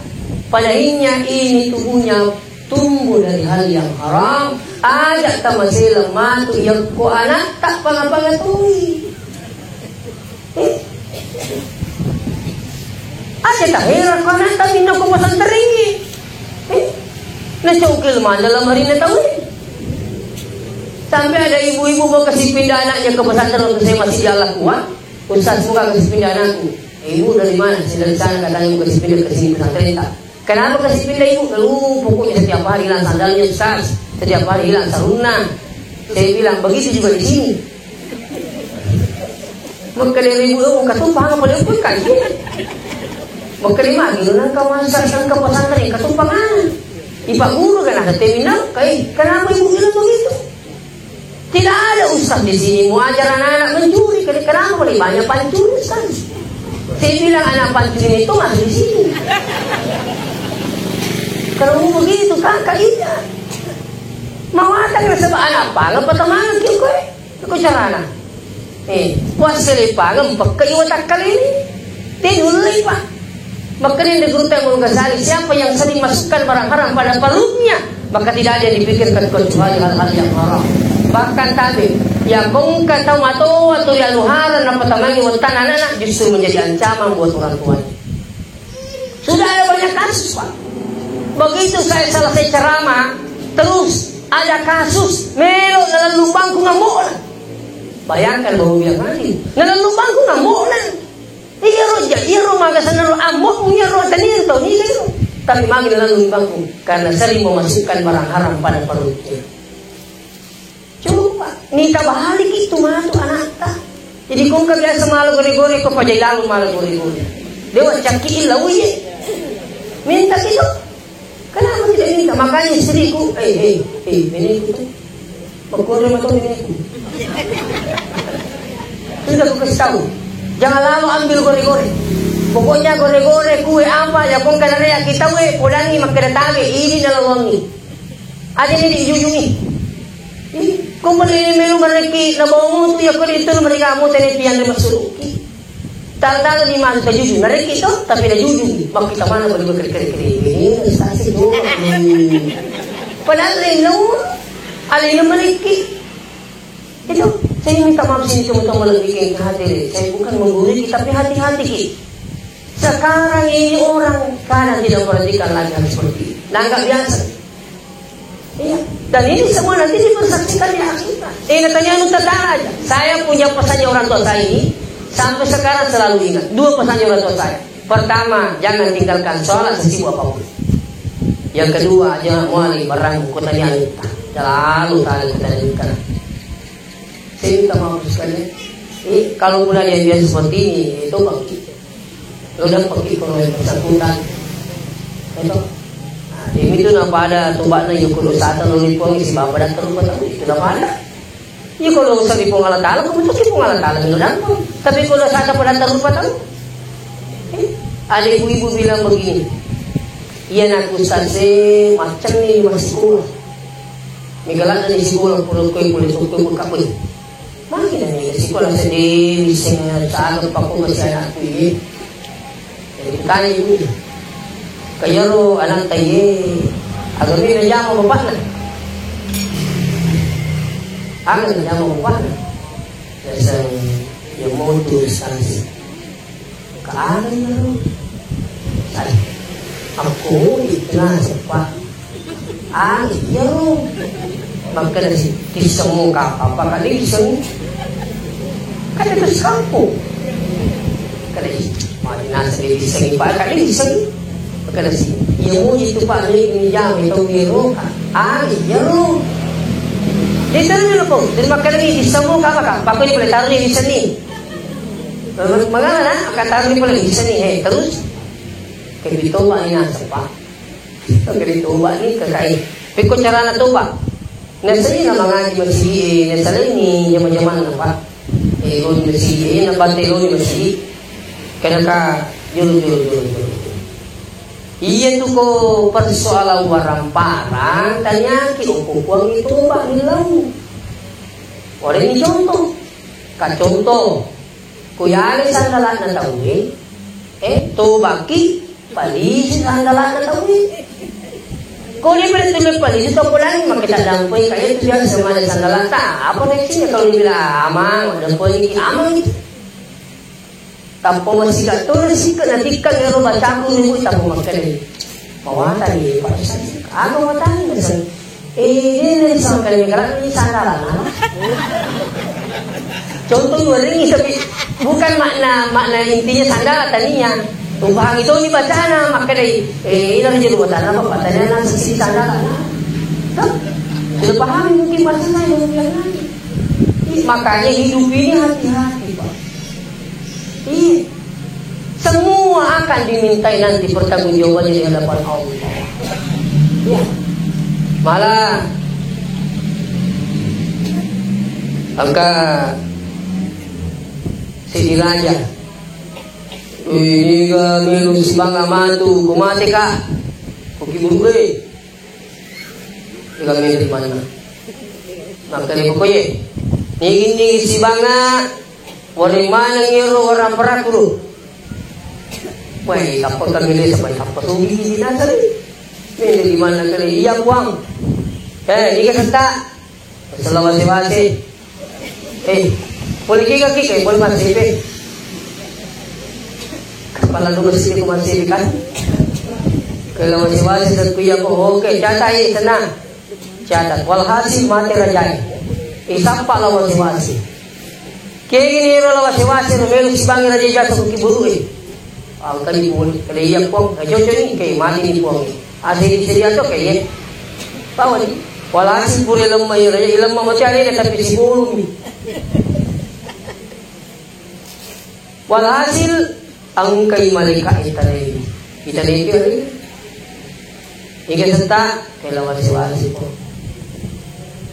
Padahinya ini tubuhnya tumbuh dari hal yang haram. Aja tamasela matu yakko anak tak panga-pangatui. Eh? Aja tak heran ko anak tapi nako pesantren. Eh? Nacokil maneng lamarinna tauwe. Sampai ada ibu-ibu mau kasih pindah anaknya ke pesantren waktu saya masih di Al-Quwa. Ustaz, mau kasih pindah anakku. "Eh, ibu dari mana?" "Saya dari sana," katanya, "mau kasih pindah ke sini pesantren tak?" "Kenapa kasih pindah ibu?" "Lalu pokoknya setiap hari hilang sandalnya, Ustaz. Setiap hari hilang sarungna." Saya bilang, "Begitu juga di sini." Makkeda ibu, "Oh, katumpang apa dia pun kaji?" Makkeda magi nangka masa sangka pesantren katumpang. Ipak guru kan ada terminal, kai, kenapa ibu bilang begitu? Tidak ada ustaz di sini mau ajar anak-anak mencuri. Kenapa paling banyak pancuri, Ustaz? Saya bilang anak pancuri itu masuk di sini. Kalau mau begitu, kakak, iya. Mawatang nasaba anak pang apa teman kiko, eh? Aku carana. Eh, puasa lepang, empek ke iwa takkale ini. Tidur lepa. Makanya di guru Imam Ghazali, siapa yang sering masukkan barang haram pada perutnya, maka tidak ada yang dipikirkan kecuali hal-hal yang haram. Bahkan tadi, ya kongka tau mato atau ya luhara napa tamangi wettan anak-anak justru menjadi ancaman buat orang tuanya. Sudah ada banyak kasus, Pak. Begitu saya selesai ceramah, terus ada kasus melo nalellung bangku ngambo'na. Bayangkan bahwa dia mati. Nalellung bangku ngambo'na. Iya roja, iya ro maga sana ro ambo, iya ro tani ro tau ni ro. Tapi magi nalellung bangku karena sering memasukkan barang haram pada perutnya. Coba, minta balik itu matu anakta. Jadi kongka biasa malu gore-gore, ko pajai lalu malu gore-gore. Dewa cakki illa uye. Minta itu. Kenapa tidak minta? Makanya istriku, eh, eh, eh, biniku tuh. Pokoknya matu biniku. Sudah aku kasih tahu. Jangan lalu ambil gore-gore. Pokoknya gore-gore, kue apa, ya kongka narea kita we, podangi makkeda tabe, ini dalam wangi. Aja ni dijujungi. Ih, ko meli melu marekki nabawa mutu ya ko itu mereka mutu ni pian masuk. Tala-tala di mana tajujung, marekki to, tapi najujung. Bak kita mana boleh berkeri-keri ini, saksi tu. Padahal lino, alina marekki. Itu, saya minta maaf sini teman-teman lebih ke hati. Saya bukan menggurui, tapi hati-hati ki. Sekarang ini orang kadang tidak perhatikan lagi hal seperti ini. Nanggap biasa. Iya. Dan ini semua nanti dipersaksikan di akhirat. Ingat tanya anu tetangga aja. Saya punya pesannya orang tua saya ini sampai sekarang selalu ingat. Dua pesannya orang tua saya. Pertama, jangan tinggalkan sholat sesibuk apapun. Yang kedua, jangan muali barang kota yang lupa. Selalu tadi kita dengar. Saya minta maaf sekali. Ini kalau mulai dia biasa seperti ini, itu bangkit. Lo udah pergi kalau yang bersangkutan. Itu. Nah, ini tuh napa ada tumbakna yukulu sata lo lipong si bapak dan terus tahu itu napa ada. Iya kalau usah lipong Allah Ta'ala, kamu tuh lipong Allah Ta'ala lo dampung. Tapi kalau sata pada terus tahu. Eh, ada ibu-ibu bilang begini. Iya nak ustaz, saya macam ni masih kurang. Migalat dari sekolah pulau kue boleh tutup buka boleh. Magi nani sikola seddi, wissengnge saga pakko masi anakku iye. Jadi tanya ibu, kayaro anakta iye, aga mi najama bapakna? Aga najama bapakna? Biasa ya motu sasi. Ka aga iyaro? Sai, akko muli tenaseng, Pak. Ah, iyaro. Makkeda si, "Tisseng muka apa-apa kali tisseng." Kan itu sekampung. Kada si, mari nasa dia tisseng, Pak, kali tisseng. Makkeda si, "Iya muji tu, Pak, ni, ni jam itu iyaro." Ah, iyaro. Dia terus dulu, Pak. Terima kasih, tisseng muka apa-apa. Pak, ini boleh taruh di sini. Magana na, kata ni pole bisa ni, eh, terus. Kepi toba ni nasa, Pak. Kepi toba ni, kakai. Pekko carana toba. Nasai na mangaji masigi, eh, nasalai ni jama-jama na, Pak. Eh, lo ni masigi, eh, na bate lo ni masigi. Kena ka, jolo, jolo, jolo, jolo. Iya tu ko persoalan warang parang, tanyaki, oh, ko kuang itu toba ni lau. Oleh ni contoh. Ka contoh. Ko yale sandala'na tauwe, eh, tobaki, palisi sandala'na tauwe. Ko dia pada tulis palisi, tau pulang, maka tak dampoi, kayak itu biasa sama ada sandala'ta. Apa reaksinya kalau dibilang, "Amang, dampoi ini, amang itu." Tappa masih gak tulis sih, kena tikang, ya, lo bacaku, ibu, tappa makan ini. Mawata di, Pak Ustaz. Aku mau tanya, Sen. Eh, ini nih, soal kalian kalau ini sandalan, apa? Contoh dua ini, tapi bukan makna, makna intinya sandalan tadinya. Tuh, paham itu ini bacaan, makanya, eh, ini aja dua tanah, apa? Tanya langsung sini sandalan, apa? Tuh, sudah paham mungkin bahasa saya, yang lain. Ih, makanya hidup ini hati-hati, Pak. Iya. Semua akan dimintai nanti pertanggungjawabannya di hadapan Allah. Iya. Malah angka Sidi Raja. Ini kami lu sibanga matu, kumate ka. Oke, buru, eh. Iga mede manna. Makkeda pokoknya, nigi-nigi sibanga, wareng maneng ero warang perakku. Wah, tappa kami desa, wah, tappa sugi di nasa. Mede di mana kali? Iya, Puang. Eh, ini kita tak. Selawase-wase. Eh, boleh kika kika, boleh masih, eh. Kepala dulu sih, aku masih, kan? Kalau masih-masih, dan kuya kok, oke, catat, eh, tenang. Catat. Walhasil, mate rajae. Eh, sappa lawase-wase. Kegini ro lawase-wase, ro melu sibangi raja jasa ku kiburu, eh. Angkani Puang, kada iya Puang, eh, cocok ni, kayak mati ni Puang. Asli disediakan kayak, bawa ni. Walhasil pura lemma iya raja, lemma mati ada, tapi si burung ni. Walhasil, angkai malaikat itanai. Itanai itu, iga setta, kela wasi-wasi ko.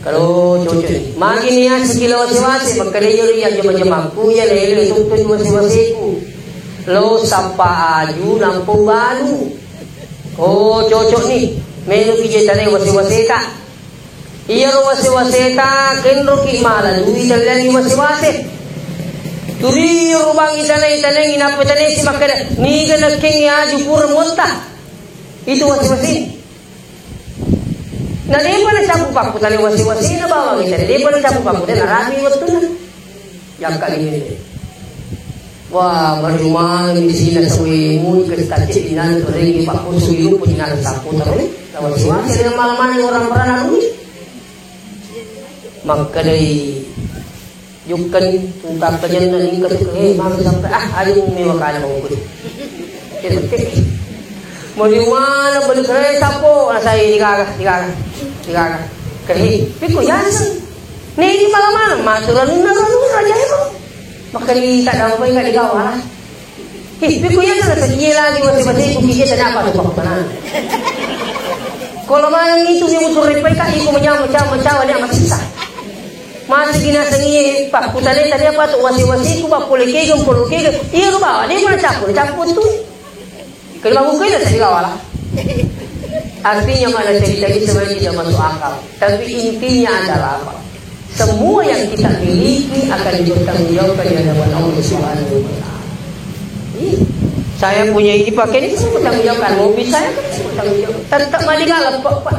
Kalau cocok ni. Magi ni ya, sekilo wasi-wasi, makkeda iya, iya, jama-jamaku, iya, lele, itu, itu, wasi-wasiku. Lo, sappa aju, nampu balu. Oh, cocok ni. Melo ki je tane wasi-waseta. Iyaro wase-waseta kenroki mala dui talliangi wase-wase. Turi rubangi tanai-tanai, nappa tanai si makkeda, niga nakkengi aju pura motta. Itu wase-wase. Na depa na capu pakku tane wase-wase na bawang tane, depa na capu pakku tane, na rapi wettuna. Yakka ini. Wah, baru mana di sini sawi muni ke tadi di nana tu ringi pak kusu di lupa di nana sapu terus. Lawan si wasi dengan malam mana orang pernah nuni. Maka dari jukkan tentang kajian dan ingkat ke, eh, mana sampai, ah, ayo mumi makan mau kudu. Mau di mana beli kereta po, ah, saya di gaga, di gaga, di gaga. Keri, piku jansen. Nini malamang, maturanna raja emang. Makanya tak dapat ingat di gawah lah. Ih, piku ya sana sedia lagi masih-masih ku kije tanya apa tuh kok mana. Kalau malam itu dia mutur repai kak, iku menyam macam macam dia masih sah. Masih gina sengi pak kutane tadi apa tuh wasi-wasi ku pak pole kegem pole kegem. Iya lu bawa dia mana campur campur tuh. Kalau bukan ada tadi gawah lah. Artinya mana cerita ini sebenarnya tidak masuk akal. Tapi intinya adalah apa? Semua yang kita miliki akan dipertanggungjawabkan di hadapan Allah Subhanahu wa Ta'ala. Ih, saya punya ini pakai ini, saya bertanggung jawabkan. Mobil saya kan saya bertanggung jawab. Tetap maju galak, Pak, Pak.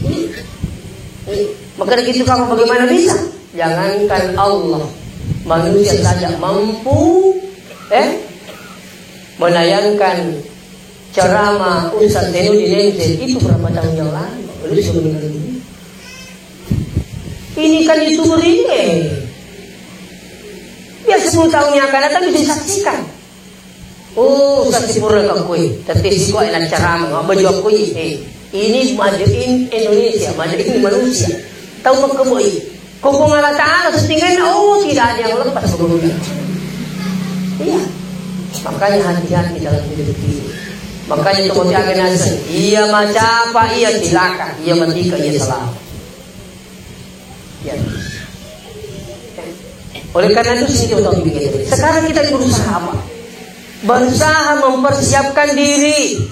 Ih, ih. Maka dari itu kamu bagaimana bisa? Jangankan Allah, manusia saja mampu, eh, menayangkan ceramah Ustaz Zainuddin Enzel itu berapa tahun yang lalu, belum sebelum ini. Ini kan YouTuber ini, eh. Biar sepuluh tahun yang akan datang bisa disaksikan. Oh, Ustaz sipura ka koe. Tette siko ena ceramah, baju aku, eh. Ini made in Indonesia, made in manusia. Tahu makkeboi. Koko Allah Ta'ala settinganna, oh, tidak ada yang lepas sebelumnya. Iya. Makanya hati-hati dalam hidup ini. Makanya itu mau jaga nasib. Iya macapa, iya cilaka, iya matika, iya selamat. Ya. Oleh karena itu, sini contoh begini. Sekarang kita berusaha apa? Berusaha mempersiapkan diri.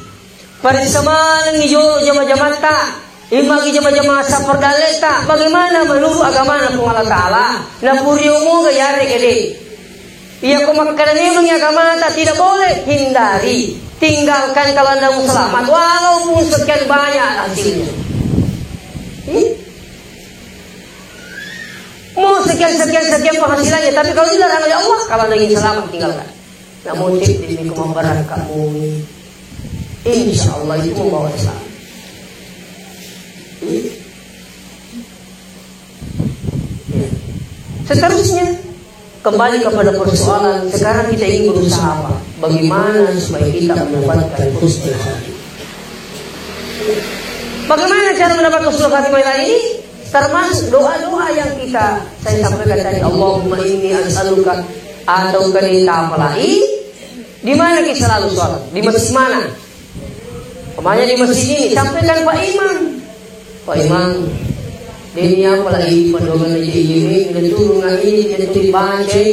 Pada semaneng ijo jama-jamatta, imagi jama-jama saperdaleta, bagaimana menurut agama Puang Allah Ta'ala? Napuriomu ga yare kede. Iya ko makkeda memang agamata tidak boleh, hindari. Tinggalkan kalau anda mau selamat, walaupun sekian banyak hasilnya. Ih. Mau sekian, sekian, sekian penghasilannya, tapi kalau dilarang oleh Allah, kalau anda ingin selamat, tinggalkan. Namun, cek demi kemampuan kamu ini, insya Allah itu membawa selamat. Seterusnya, kembali kepada persoalan, sekarang kita ingin berusaha apa? Bagaimana supaya kita mendapatkan husnul khatimah? Bagaimana cara mendapatkan husnul khatimah ini? Termasuk doa-doa yang kita, saya sampaikan tadi, "Allahumma inni as'aluka," atau kita apalagi, di mana kita selalu sholat? Di masjid mana? Pokoknya di masjid ini, sampaikan Pak Imam. Pak Imam, ini apalagi pedoman ini, ini turun ini, ini baca.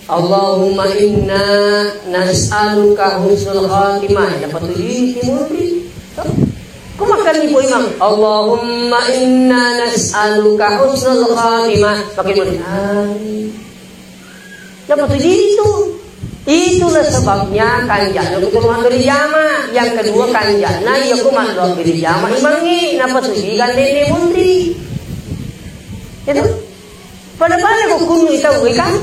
"Allahumma inna nas'aluka husnul khatimah." Dapat tujuh timun. Kau makan ibu imam. "Allahumma inna nas'aluka husnul khatimah." Pakai murid. Amin. Dapat tujuh itu. Itulah sebabnya kanjana kudu maddua jama. Yang kedua kanjana iya ku maddua jama imangi. Napa tujuh gandeng murid. Itu. Pada-pada ko kunnu itau kan?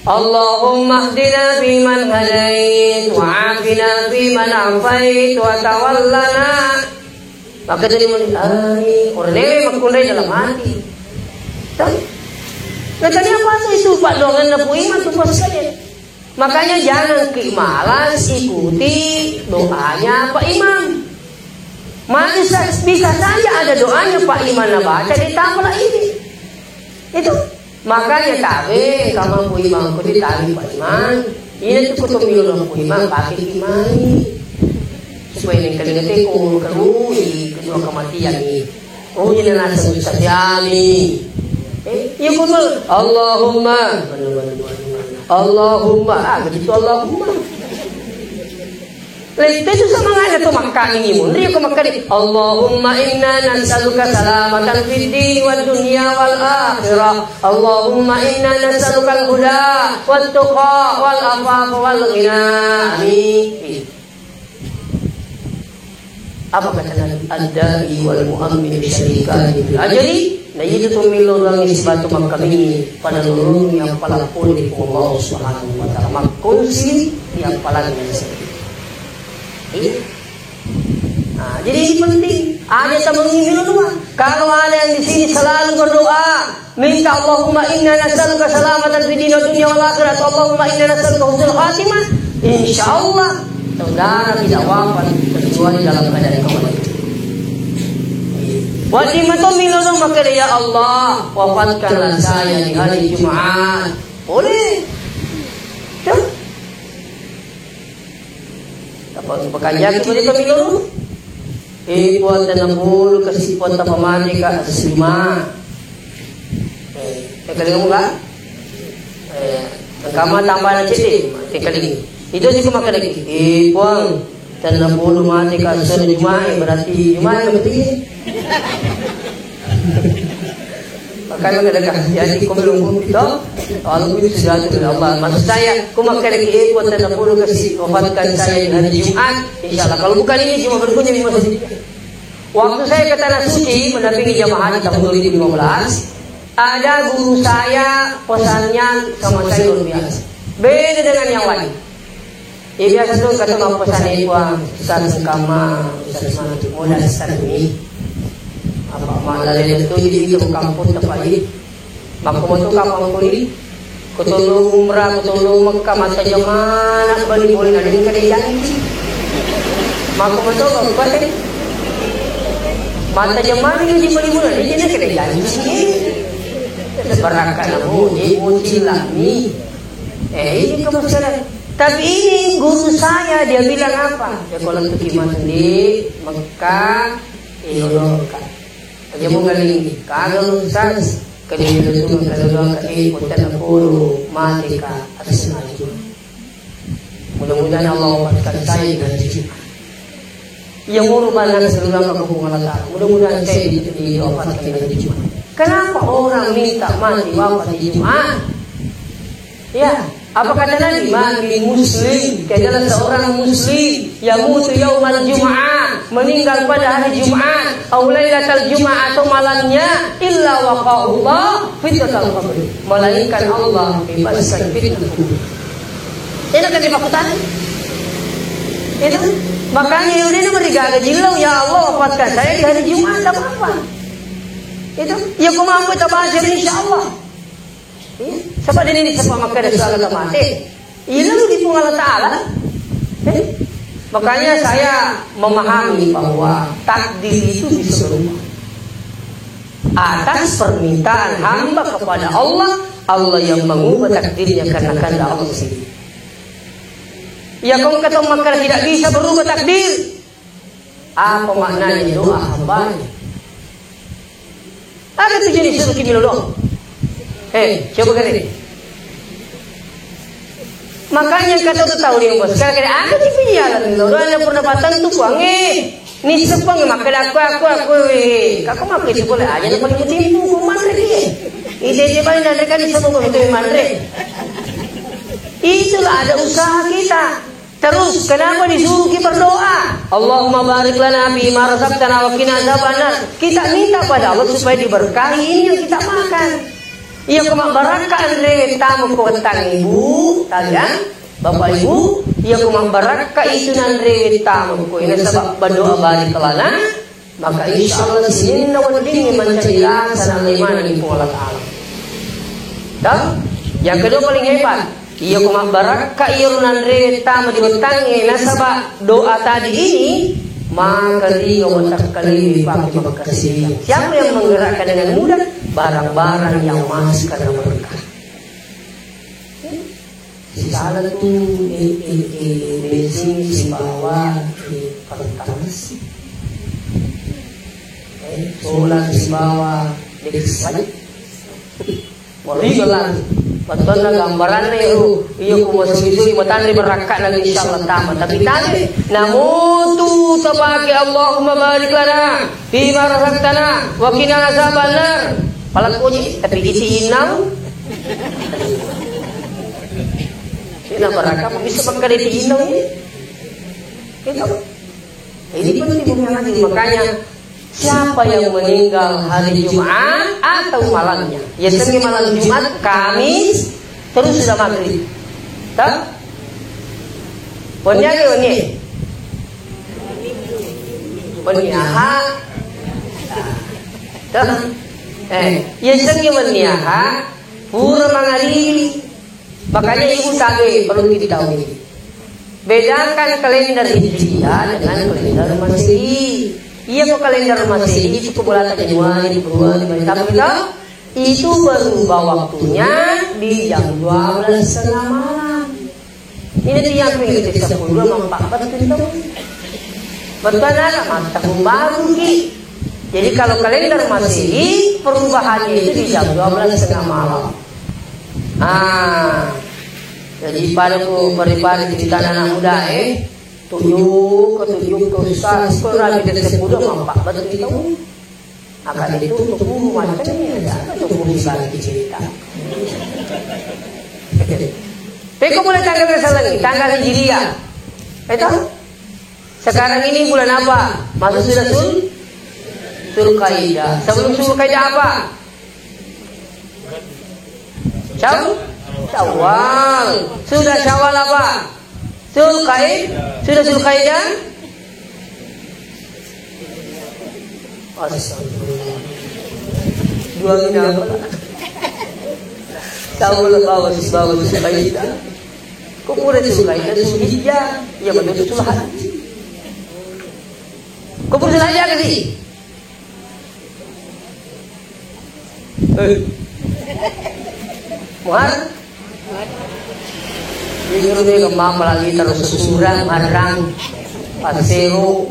"Allahumma hdina fiman hadait, wa afina fiman afait, wa tawallana." Maka jadi mun, "Amin." Orang newe makkunrai dalam hati. Tahu? Nah, tadi apa tuh itu Pak doangan Nabi Iman tuh pas sekali. Makanya jangan ki malas ikuti doanya Pak Imam. Maka bisa, bisa saja ada doanya Pak Imam nabaca di tabla ini. Itu. Makanya tabe kamang Pak Imam ku ditabi Pak Imam. Ini tuh kutu milu Pak Imam pakai Imam. Supaya yang kalian teko kerui kedua kematian ini. Oh, ini nasa Ustaz Yami. Eh, iya, Pak, Pak. Allahumma. Allahumma. Ah, begitu Allahumma. Lete itu sama aja tuh Makkah ini. Munri ke Makkah ini. "Allahumma inna nas'aluka salamatan fid dini wad dunya wal akhirah. Allahumma inna nas'aluka al-huda wat tuqa wal afafa wal ghina." Amin. Apa kata Nabi? "Ad-da'i wal mu'ammin syarikani fil ajri." Nah, itu tuh milorang isbatu makkamingi pada lorong yang paling pun di Allah Subhanahu wa Ta'ala. Makkunsi yang paling sedih. Iya. Nah, jadi ini penting. Ada sama ini dua. Kalau ada yang di sini selalu berdoa, minta, "Allahumma inna nas'aluka salamatan fid dini wad dunya wal akhirah," atau, "Allahumma inna nas'aluka husnul khatimah," insya Allah saudara tidak wafat kecuali dalam keadaan kebaikan. Wajib itu milorong makkeda, "Ya Allah, wafatkanlah saya di hari Jumat." Boleh. Tuh. Apa pekanjaki boleh kami dulu? Eh, Puang, tenapulu kasi Puang tapamane ka atas lima. Eh, yang kali kamu ka? Eh, yang kama tambah nanti deh, yang kali ini. Itu sih cuma kali ini. Eh, Puang, tenapulu mati ka atas lima, eh, berarti lima yang berarti. Makanya mereka jadi kau belum itu. Kalau itu sudah itu dari Allah. Maksud saya, aku makan lagi eh buat tenapulu kasi wafatkan saya di hari Jumat. Insya Allah. Kalau bukan ini cuma berikutnya di masjid. Waktu saya ke Tanah Suci mendampingi jamaah haji tahun dua ribu lima belas, ada guru saya pesannya sama saya luar biasa. Beda dengan yang lain. Ya biasa tuh kata mau pesan itu ah, Ustaz Sengkama, Ustaz Mantu, Mola Ustaz ini. Apa malah itu jadi itu kampung tempat ini. Makko metu kapang kuli, kutollo umrah, kutollo Mekka, mata jamana bali boleh ada yang kada janji. Makko metu kapang, mata jamana yang di bali boleh ada yang kada janji. Barakat namu, eh, bocil lah ni. Eh, ini kebesaran. Tapi ini guru saya, dia bilang apa? Ya kalau pergi masuk di Mekah, eh, Mekah. Aja mo galing, kagak Ustaz. Kalian itu kalau doang kali kota Nakuru mati ka atas maju. Mudah-mudahan Allah wafatkan saya dengan Jumat. Yang urban anak seluruh kampung Allah Ta'ala. Mudah-mudahan saya di, di wafatkan dengan Jumat. Kenapa orang minta mati wafat di Jumat? Ya, apa kata Nabi? "Ma min muslim," tiadalah seorang muslim, "yamutu yaumal jum'ah," meninggal pada hari Jumat, "au lailatal jum'ah," atau malamnya, "illa waqahullah fitnatal qabr," melainkan Allah bebaskan fitnah kubur. Enak kan dimaksudkan? Itu makanya yudina berigaga jillau, "Ya Allah, wafatkan saya di hari Jumat, tak apa-apa." Itu ya, ku mampu tabaca, insya Allah. Iya, sebab ini disebut makkeda suara mate. Iya, lalu di Puang Allah Ta'ala. Eh? Makanya saya memahami bahwa takdir itu bisa berubah atas permintaan hamba kepada Allah. Allah yang mengubah takdirnya karena kehendak Allah sendiri. Ya, kau kata makkeda tidak bisa berubah takdir. Apa maknanya doa hambanya? Ada tujuan disuruh ki milodong. Eh, coba kali. Makanya kata tu tahu dia bos. Kali-kali ada di piala milodong, ada pernah patang tu kuange. Ni sepang makkeda aku, aku, aku, eh. Kaku makkeda itu boleh aja, paling mutimpu, ku manre ki. Ide dia paling nanre kan, semua itu manre. Itulah ada usaha kita. Terus, kenapa disuruh kita berdoa? "Allahumma barik lana fi ma razaqtana wa qina azabannar." Kita minta pada Allah supaya diberkahi ini yang kita makan. Iya, ku mabbarakka anre tama ko wetang, Ibu, kalian, Bapak Ibu, iya, ku mabbarakka itu nanre tama ko. Ini sebab berdoa barik lana. Maka insya Allah sininna weddingngi mancaji lasa nallemani Puang Allah Ta'ala. Toh? Yang kedua paling hebat, iya ko mabbarakka iya ro nanre tama di wettangnge, nasaba doa tadi ini, maka ringa watakkalena pake makkasiwiang. Siapa yang menggerakkan dengan mudah? Barang-barang yang emas karena berkah. Sisala tu, eh, eh, eh, bensin sibawa, eh, Pertamax. Eh, solar sibawa Lexus. Wah, iya lah. Bettuanna gambaranna iya, iya, ku masuri-suri matanre barakka'na, insya Allah tama. Tapi tadi, namutu tapake Allahumma barik lana fima razaqtana wa qina azabannar. Palakkoji, tapi iti innau. Ini apa raka bisa makkeda iti innau ini? Itu. Ini penting, Bung, yang hadir. Makanya, siapa yang meninggal hari Jumat atau malamnya? Ya, sering malam Jumat, Kamis, terus sudah maghrib. Toh? Wenni aga wenni? Wenni Aha. Toh? Eh, ya, sering wenni Aha. Pura mangaribi. Makanya ibu tabe perlu diketahui. Bedakan kalender Hijriah dengan kalender Masehi. Iya, ko kalender Masehi itu kebulatan Januari, Februari, Maret, April, toh? Itu berubah waktunya di jam dua belas setengah malam. Ini dia yang pinggir sepuluh dua empat betul, toh? Betul ada mata baru ki. Jadi kalau kalender Masehi, perubahannya itu di jam dua belas setengah malam. Ah, jadi pada ku pari-pari cerita anak muda, eh. Tuju ke tuju ke ustaz, ke rabi dan sepuluh mampak betul kita. Akan itu untuk guru macamnya ada, untuk guru bagi cerita. Peko boleh tanggal kesalangi, tanggal Hijriah. Itu? Sekarang ini bulan apa? Masuk sudah Sul-, Zulkaidah. Sebelum Zulkaidah apa? Syawal. Syawal. Sudah Syawal apa? Zulkaid-, sudah Zulkaidah? Astagfirullah. Dua ini apa? Syawal, bawa, bawa Zulkaidah. Kok pura Zulkaidah, Zulhijjah? Ya, betul, Zulhijjah. Kok pura Zulhijjah ke sih? Eh. Muhar? Ini udah ke mama lagi terus sesudah Muharram. Pasero.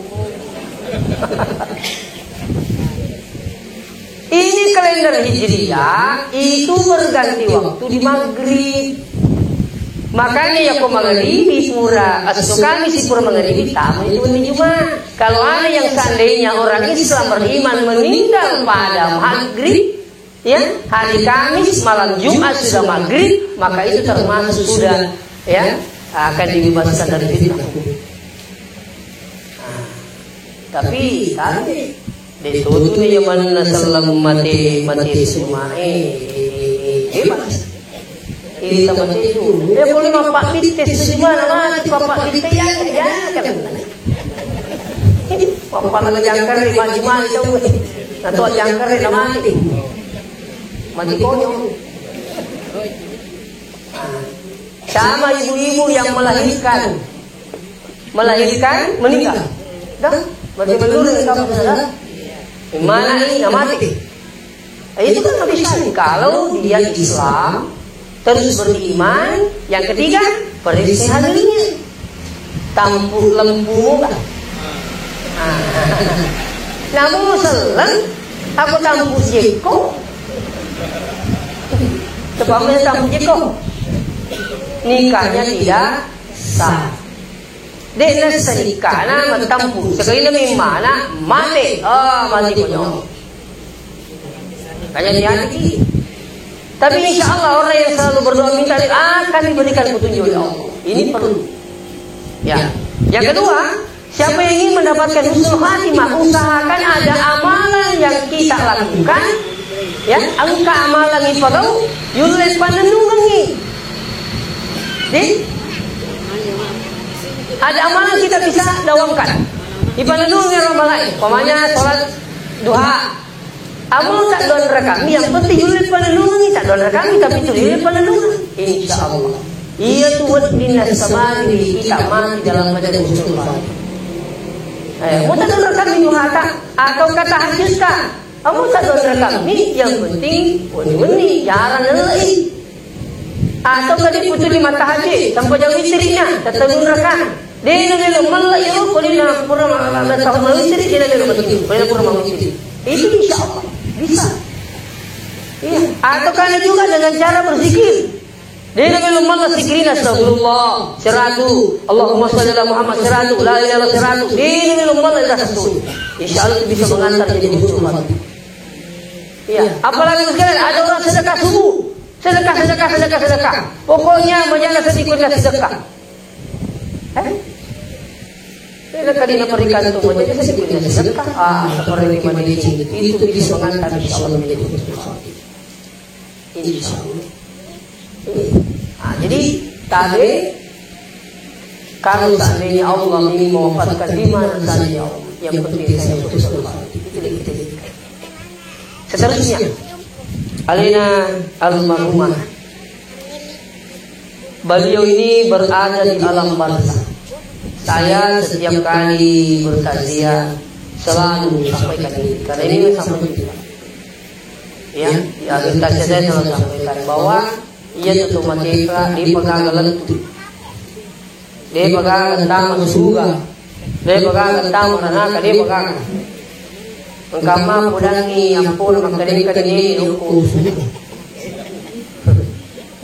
Ini kalender Hijriah itu berganti waktu di maghrib. Makanya ya ko maghrib pura, atau kami si pura maghrib tamu itu di Jumat. Kalau ada yang seandainya orang Islam beriman meninggal pada maghrib, ya, hari Kamis malam Jumat sudah maghrib, maka itu termasuk sudah, ya, akan dibebaskan dari fitnah kubur. Nah, tapi tadi de tutu ni jamanna sallam mate, mate sumae, bebas. Iri tama itu. Eh, boleh bapak bitte, sejumlah nama, bapak bitte ya, ya, kan. Bapak lagi jangkar di maju-maju, tahu. Atau jangkar di nama mati. Mati konyol. Sama ibu-ibu yang melahirkan. Melahirkan, meninggal. Dah, berarti menurun kamu, saudara. Mana ini, mati. Itu kan nggak bisa nih. Kalau dia Islam, terus beriman, yang ketiga, periksa hadirinya. Tampu lembu kan. Namun seleng, aku tampu jeko. Sebabnya tampu jeko. Nikahnya tidak sah. Dek nasa nikahna mattampu. Sekali na mimmana mate. Ah, mate konyol. Kanya hati-hati. Tapi insya Allah orang yang selalu berdoa minta akan diberikan petunjuk oleh Allah. Ini perlu. Ya. Yang kedua, siapa yang ingin mendapatkan husnul khatimah, usahakan ada amalan yang kita lakukan. Ya, engka amalan ipagau, yulle panennungengi. Di? Ada amalan kita bisa dawamkan. Ipanennungengi ro malai. Umpamanya sholat duha. Amal tak dua rakaat, yang penting yulle panennungengi, tak dua rakaat, tapi itu yulle panennungengi. Insya Allah. Iya tu wedding nasabari kita mati dalam keadaan husnul khatimah. Eh, mau tak dua rakaat duha ta, atau kata hajus ta. Kamu tak dua rakaat ni, yang penting wenni-wenni, jarang lelei. Atau tadi putus lima tahajud, tanpa jauh istrinya, tetap dua rakaat. Dena melo mella ya, ko dena pura ma-, ma-, ma-, tahu mawitri, dena melo mati, ko dena pura mawitri. Itu insya Allah bisa. Iya. Atau karena juga dengan cara berzikir. Dena melo mella zikirina, astagfirullah seratus, Allahumma shalli ala Muhammad seratus, la ilaha illallah seratus. Dena melo mella dah satu. Insya Allah itu bisa mengantar jadi husnul khatimah. Iya. Apalagi sekarang ada orang sedekah subuh, sedekah, sedekah, sedekah, sedekah. Pokoknya majalah sedikit sedekah. Eh? Beda kali na perikan tu, jadi saya punya sedekah. Ah, seperti mana itu, itu bisa mengantar insya Allah menjadi husnul khatimah. Insya Allah. Ah, jadi tadi kalau seandainya Allah ingin mewafatkan di mana saja, yang penting saya husnul khatimah. Itu kita. Seterusnya, Alena almarhumah. Beliau ini berada di alam barzah. Saya setiap kali bertakziah selalu sampaikan ini, karena ini sampai juga. Ya, di akhir takziah saya selalu sampaikan bahwa ia tetap mati, dia pegang lettu. De'pa gaga tama suruga, de'pa gaga tama neraka, de'pa gaga. Engka ma podangngi ampona makkeda-keda, "Nene, okko suruga."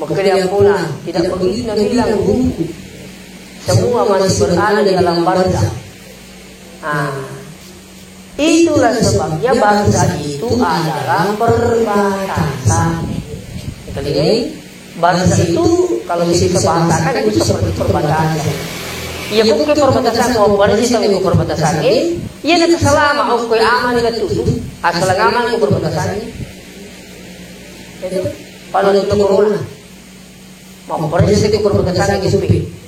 Makkeda ampona, "Tidak begitu nabilang guruku." Semua masih berada di alam barzah. Ah. Itulah sebabnya barzah itu adalah perbatasan. Kita lihat, barzah itu kalau saya bisa bahasakan itu seperti perbatasan. Iya, bukan perbatasan, mau barzah itu perbatasan. Eh, iya, nak selama, oh, kue aman itu. Asal aman itu perbatasan. Itu, kalau itu corona. Mapparessa ko perbatasan di Supi.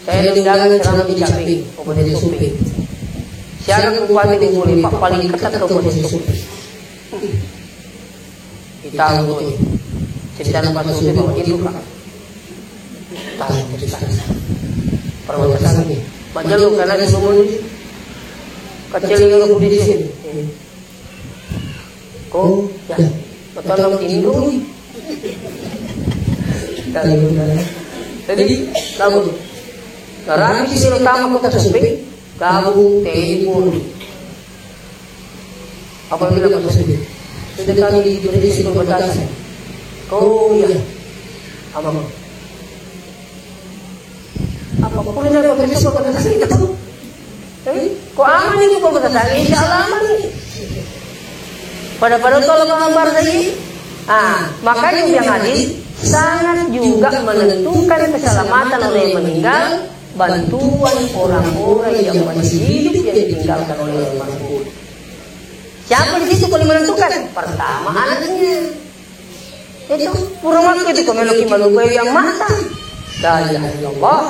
Saya undangan ceramah di Caping, Kabupaten Supi. Siaga Kabupaten Bengkulu, Pak, paling ketat Kabupaten Supi. Kita tahu tuh. Cerita Pak Supi, Pak, itu, Pak. Tahu cerita. Perbatasan ini. Pak Jalur, karena di Supi. Kecil yang aku di sini. Ko, ya. Matolong tinrui. Jadi, lamun rapi siro tama kota Supi, gabung T N I Polri. Apabila kota Supi, sudah kami diberi perbatasan. Ko, ya. Amang. Apa pun yang perbatasan, perbatasan itu. Eh, ko aman ini perbatasan, insya Allah aman ini. Pada-pada kalau mengabar lagi, ah, makanya yang hadir sangat juga menentukan keselamatan orang yang meninggal, bantuan orang-orang yang masih hidup yang ditinggalkan oleh orang tua. Siapa di situ paling menentukan? Pertama anaknya. Itu pura waktu itu kau meloki malupai yang mata. La ilaha illallah.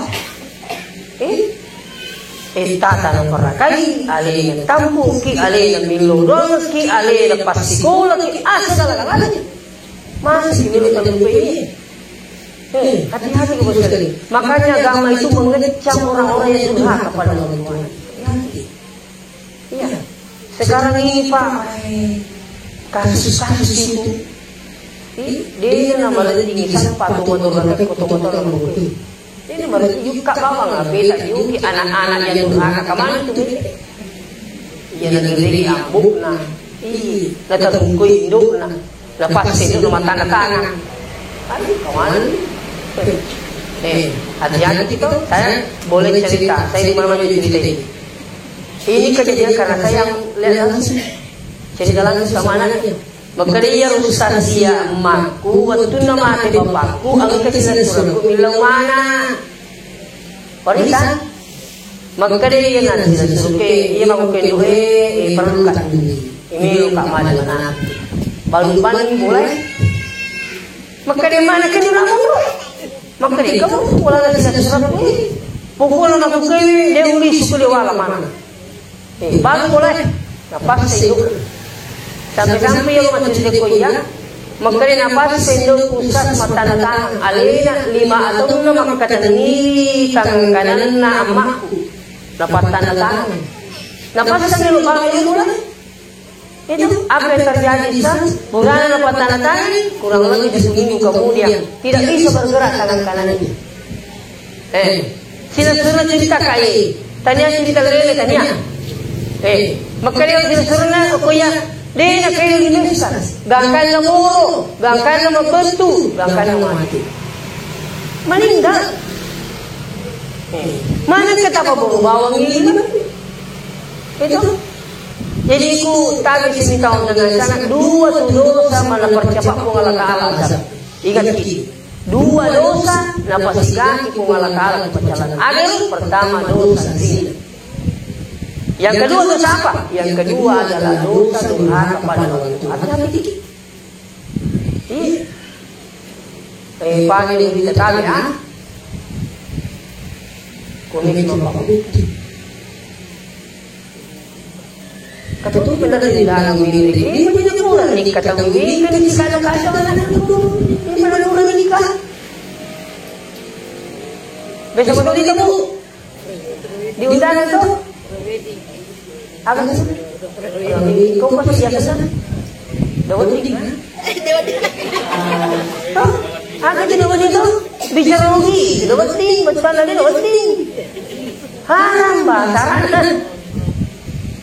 Eh? Eh, tata na parakai, alena tampuki, alena millo doangki, alena passikolaki, ah, segala-galanya. Masih millo tampuki. Eh, hati-hati kau sekali. Makanya agama itu mengecam orang-orang yang durhaka pada orang tuanya. Hati-hati. Iya. Sekarang ini, Pak, eh, kasus-kasus itu. Ih, dia nama lagi sampah, tomato, tomato, tomato. Ini berarti juga bawang, ah, beta juga anak-anak yang durhaka kemana itu, beta? Iya, negeri ambukna. Iya, kata buku indukna. Lepas itu rumah tanda tangan. Aduh, kawan. Eh, hati-hati tuh. Saya boleh cerita. Saya di mana-mana cerita ini. Ini kejadian karena saya yang lihat langsung. Cerita langsung sama anaknya. Makkeda iya ustaz iya emakku, wettunna mate bapakku, engka silaturahimku millau mana. Warita? Makkeda iya na silaturahimku, iya makku kenduhe, eh, perlu kak dulu. Ini lu kak maju mana? Baru paling mulai. Makkeda mana kenduhe? Makkeda kamu mulai silaturahimku. Pokoknya makku kenduhe, dia uli suku dia wala mana. Eh, baru mulai. Napasai duka. Sampai-sampai iya maccerita ko iya. Makkeda napasai duka ustaz mattanda tangan. Alena lima taunna makkatenni tangan kananna ammakku. Napatanda tangan. Napasai duka bang mulai. Itu apa yang terjadi, Ustaz? Purana napatanda tangan, kurang lebih satu minggu kemudian, tidak bisa bergerak tangan kanannya. Eh, sila-sila cerita kae. Tania cerita lele, tania. Eh, makkeda sila-sila ko iya, de' na kae di Ustaz. Gangkanna moro, gangkanna mabettu, gangkanna mati. Meninggal. Eh, mana kita bawa bawang ini? Itu. Jadi ku tabe sini taung dengan sana dua tu dosa mana percepat Puang Allah Ta'ala azab. Ingat ki, dua dosa napasigaki Puang Allah Ta'ala ku paccalan. Ada pertama dosa zina. Yang kedua dosa apa? Yang kedua adalah dosa durhaka pada orang tua. Hati-hati ki. Iya. Eh, pagi lebih tetap ya. Kuning bapak putih. Kata tu benar di dalam diri. Ini punya kurang nih kata ini kan di sana kacau anak itu. Ini benar kurang nikah. Besok betul itu bu. Di undangan tu? Apa tu? Kau pasti siapa sana? Dawa Tinggi. Ah, apa tu Dawa Tinggi tu? Bicara rugi. Dawa Tinggi, betul lagi Dawa Tinggi. Haram bahasa.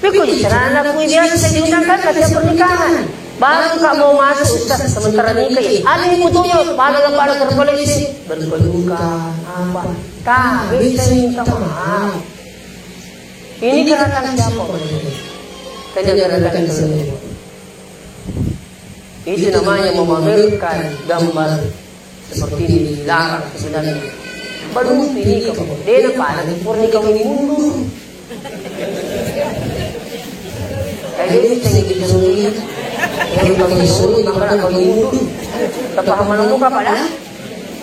Piko bicara anak kui biasa saya diundangkan ke pernikahan. Baru kak mau masuk ustaz sementara nikah. Ada yang butuhnya, pada lepas terpelisi. Berpelukan, apa? Tapi saya minta maaf. Ini gerakan siapa? Kan gerakan semua. Itu namanya memamerkan gambar seperti ini dilarang sebenarnya. Baru ini kamu, dia pada purni kawin mundur. Kayak dia bisa gitu sendiri. Yang kawin mundur, maka kawin mundur. Tepat mana muka pada?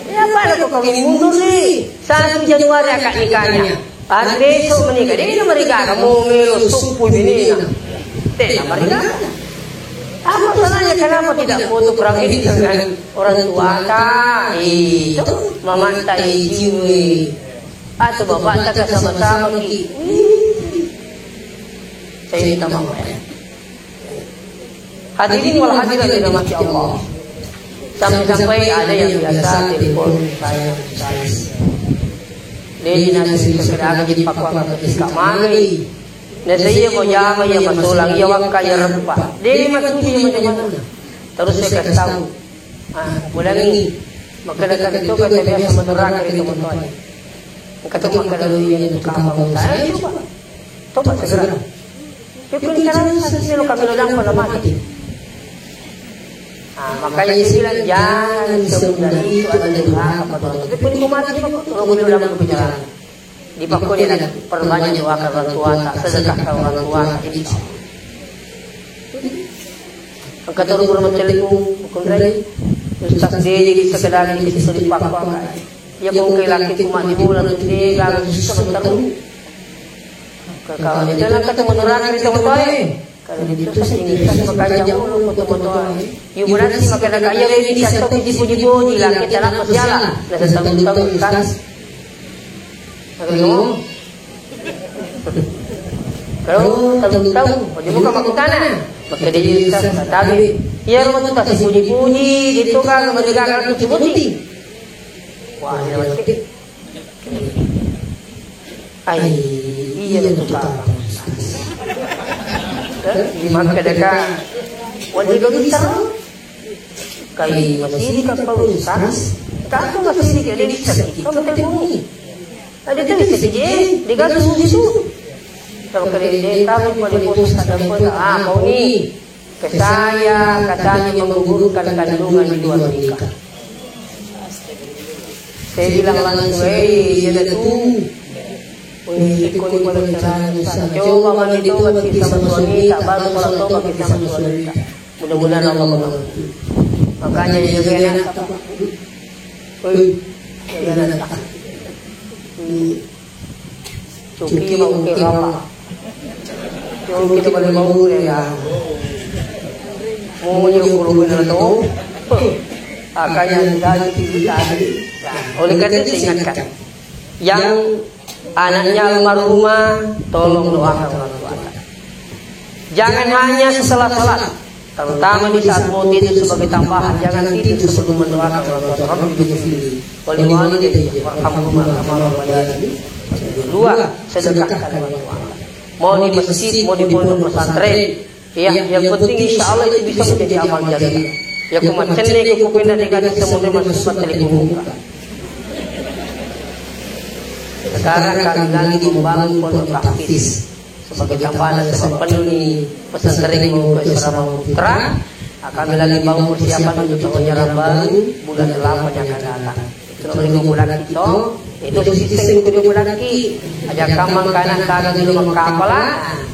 Kenapa ada kok kawin mundur nih? Satu Januari akad nikahnya. Hari besok menikah. Dia tidak menikah. Kamu melo supu ini. Tidak menikah. Apa salahnya? Kenapa tidak foto pramuka dengan orang tua ta? Itu mamanta jiwe. Atau bapak ta sama-sama ki. Saya minta maaf ya. Hadirin wal hadirat yang dirahmati Allah. Sampai-sampai ada yang biasa telepon saya, saya. Jadi nanti sekedar jadi pakuan ke iska mari. Nah, saya mau jaga ya, masolang ya, wakka ya, rempa. Jadi masuk di mana-mana. Terus saya kasih tahu. Ah, ulangi. Maka datang itu kata biasa menerang dari teman-teman. Kata maka dari yang itu kapal saya coba. Coba segera. Itu rencana satu kilo kami udah pada mati. Ah, makanya saya bilang jangan semudah itu ada durhaka pada orang tua. Tapi pun mau mati, kalau mau udah berbicara. Dipakkoni na perbanyak doa ke orang tua ta, sedekah ke orang tua ta, insya Allah. Engka tau rumah telepon, kunrai. Ustaz de, jadi sekedar di situ di pakwa. Ya, kau ke laki cuma di bola tu de, gagal susah terus. Kekal itu nak ketemu neraka di tempat lain. Kalau itu sih, kita sebagai jauh lu ketemu tuan. Ibu nanti makan agak, ya, ini satu di puji-puji, laki tak nak siapa. Nah, satu tahun, Ustaz. Kalau tahu-tahu, oh, dia bukan makutana. Maka dia jadi ustaz, tapi iya, rumah tu kasih puji-puji, dia tu kan mereka akan puji-puji. Wah, dia mati. Ai, iya tu kan. Di mana dia kan? Wajib kita. Kai masih di kapal ustaz, kau masih di jadi sakit, kau betul bunyi. Ada tu bisa je, dia kan susu. Kalau kerja tahu pada posisi ada apa, ah, kau ni. Ke saya, katanya menggugurkan kandungan di luar nikah. Saya bilang langsung, "Eh, iya dah tu." Wih, ikut pada cara susah. Coba mana dia tu, sama suami, tak baru kalau tobat sama suami. Mudah-mudahan Allah mengerti. Makanya jaga anak. Wih, jaga anak. Hmm. Cuki mau ke apa? Cuki kita boleh mau ya. Mau nyuruh guru benar tu. Makanya dari diri tadi. Oleh karena itu saya ingatkan, yang anaknya almarhumah, tolong doakan orang tua. Jangan hanya setelah salat, terutama di saat mau tidur sebagai tambahan, jangan tidur sebelum mendoakan orang tua, "Rabbi ghfirli wa liwalidayya warhamhuma kama rabbayani." Dua, sedekahkan orang tua. Mau di masjid, mau di pondok pesantren. Ya, yang penting insya Allah itu bisa menjadi amal jariah. Ya, kuma cenne ke kupinda dengan semua masuk telepon buka. Sekarang kami lagi membangun pondok tahfiz. Sebagai tambahan, sebab penuh ni pesantren mau ke asrama putra, akan lagi bangun persiapan untuk tahun ajaran baru bulan delapan yang akan datang. Itu namanya kuburan kita, itu sistem kuburan kita. Aja kamang kanan kanan di rumah kapala,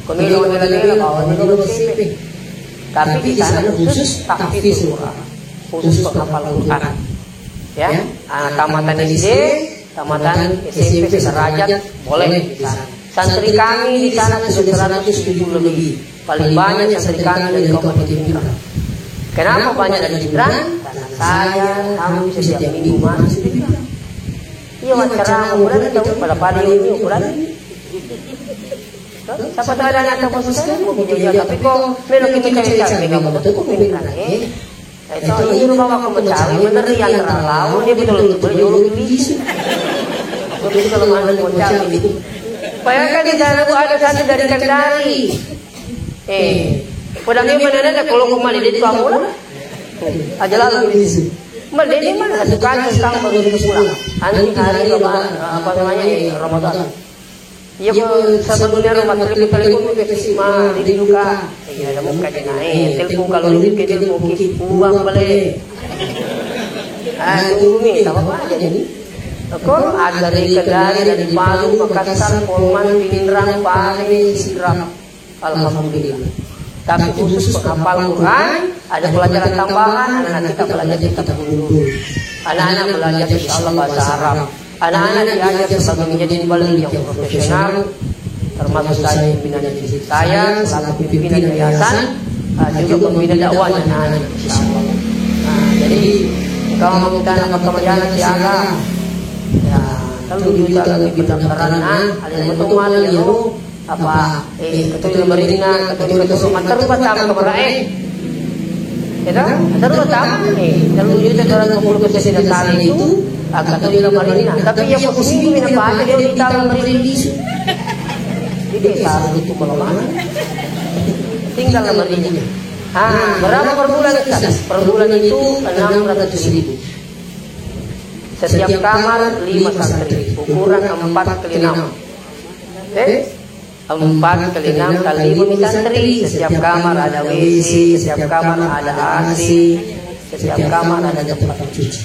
kami lo bela-bela bawa di rumah sipi. Tapi di sana khusus tahfiz Quran, khusus penghafal Quran. Ya, anak tamatan S D, tamatan S M P sederajat, boleh di sana. Santri kami di sana sudah seratus tujuh puluh lebih. Paling banyak santri kami dari Kabupaten Pinrang. Kenapa banyak dari Pinrang? Karena saya hampir setiap minggu masuk di Pinrang. Iya, wawancara bulan itu, pada-pada ini ukuran. Siapa tahu ada anak kampus kan, mau juga, tapi kok melo kita cari-cari, nggak mau betul, kok Pinrang, eh? Eh, itu, ini rumah aku mencari, bener yang terlalu, dia betul-betul jolo bisu. Aku bisa kelemahan mencari. Bayangkan di sana, Bu, ada satu dari Kendari. Eh, padahal dia mana ada kalau kemana dia tuang pula. Aja lalu bisu. Merdeka mana? Tukang tentang baru pulang. Nanti hari Ramadan, apa namanya, eh, Ramadan. Iya, Bu, sebelumnya rumah telepon, telepon ke si Ma, di duka. Iya, ada muka je naik. Telepon kalau di ke telepon ki, uang beli. Ah, tunggu ni, tak apa aja ni. Kok ada dari Kendari, dari Palu, Makassar, Polman, Pinrang, Pare, Sidrap. Alhamdulillah. Tapi khusus penghafal Quran, ada pelajaran tambahan, anak-anak kita belajar kitab ulum. Anak-anak belajar insya Allah bahasa Arab. Anak-anak diajar sebagai menjadi wali yang profesional, termasuk saya pimpinan di saya selaku pimpinan yayasan, ah, juga pembina dakwah anak-anak insya Allah. Nah, jadi kalau mau kita nak makan jalan siaga, ya, kalau juta lebih pendaftaran, nah, ada yang betul malam ya, apa, eh, katoni lamarinna, katoni katoni matteru pertama kamera, eh. Ya kan? Matteru pertama, eh, tellu juta dua ratus lima puluh persen datang itu, ah, katoni lamarinna. Tapi yang posisi ini apa, dia di dalam lamarinna. Jadi, salah itu kalau mana? Tinggal lamarinna. Ah, berapa per bulan, Ustaz? Per bulan itu enam ratus ribu. Setiap kamar lima santri, ukuran empat kali enam. Eh? Empat kali enam kali lima santri, setiap kamar ada W C, setiap kamar ada A C, setiap kamar ada tempat cuci.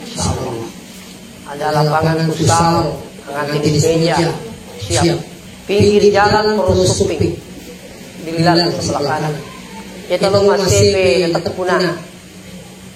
Insya Allah. Ada lapangan futsal, dengan tenis meja, siap. Pinggir jalan Prosopik, di Milan sebelah kanan. Kita lo masih tetap punah.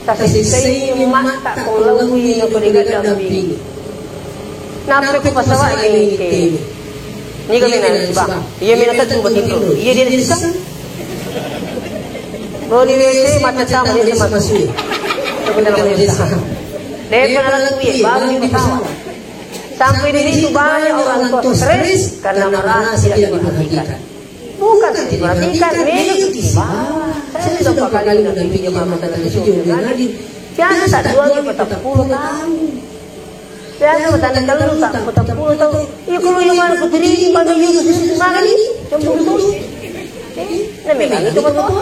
Tasessai ummatta ko laui na ko dega dampingi. Nappa ku pasawa ini ke. Niga mina sibang. Iya mina tatu batin tu. Iya dia sisa. Lo di W C macam sama dia masuk. Tapi dalam W C. Dia pernah lalu iya, baru dia pasawa. Sampai di situ banyak orang tua stres karena merasa tidak diperhatikan. Bukan tidak diperhatikan, melo ki sibawa. Saya sudah berapa kali mendampingi jemaah masyarakat di Sujud dan Hadir. Biasa tak dua kali patappulo tahun. Biasa tak ada kalau tak patappulo tahun. Iya, kalau yang mana putri ini, bagi dia khusus mana ni? Yang bungkus. Eh, nah, memang itu betul.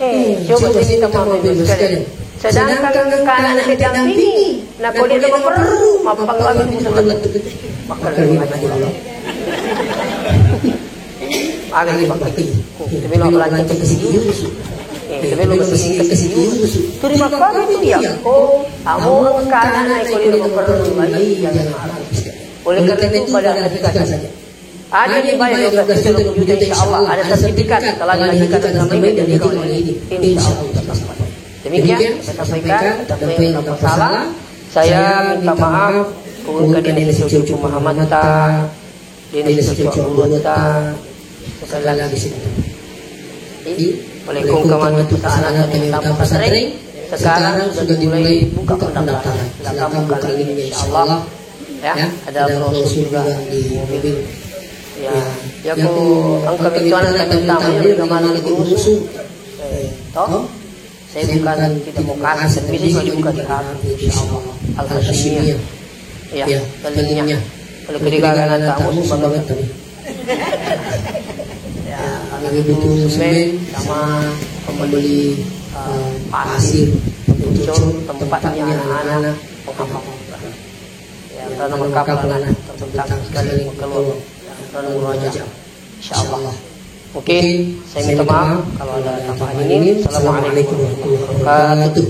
Eh, coba jadi teman sekalian. Sedangkan kana na didampingi, na ko dia perlu, mappanglabi tu. Makkeda ni Allah. Aga ni makkeda. Tapi lo belajar ke sini. Eh, tapi lo ke sini, ke sini. Terima kasih tu ya. Oh, kamu kana na ko dia perlu lagi. Oleh karena itu, pada hati saja. Ada di bawah dua belas juta, dua puluh juta, insya Allah. Ada sertifikat telah diajukan sama ini dan itu oleh ini. Insya Allah. Demikian saya sampaikan. Ada yang salah, Saya minta maaf, ku engka de' nalessi cocok pemahammetta, de' nalessi cocok aburuetta, sekali lagi sini. Jadi, boleh kongka matu pesanan kami utama pesantren. Sekarang sudah dimulai buka pendaftaran. Silakan buka linknya, insya Allah. Ya, ada brosur juga di mobil. Ya, ya, ku engka itu anak kami utama, ini udah malam guru. Eh, toh? Saya bukan tidak mau kasih, tapi saya juga diharap, insya Allah. Al-Hasyimiyah. Ya, ya, linknya. Kalau ketiga anak kamu sumbangan kami. Ya, kami butuh semen sama pembeli, eh, pasir, untuk tempatnya anak-anak. Ya, karena Mekah pernah terbentang sekali keluar. Karena murah aja. Insya Allah. Oke, saya minta maaf kalau ada tambahan ini. Assalamualaikum warahmatullahi wabarakatuh.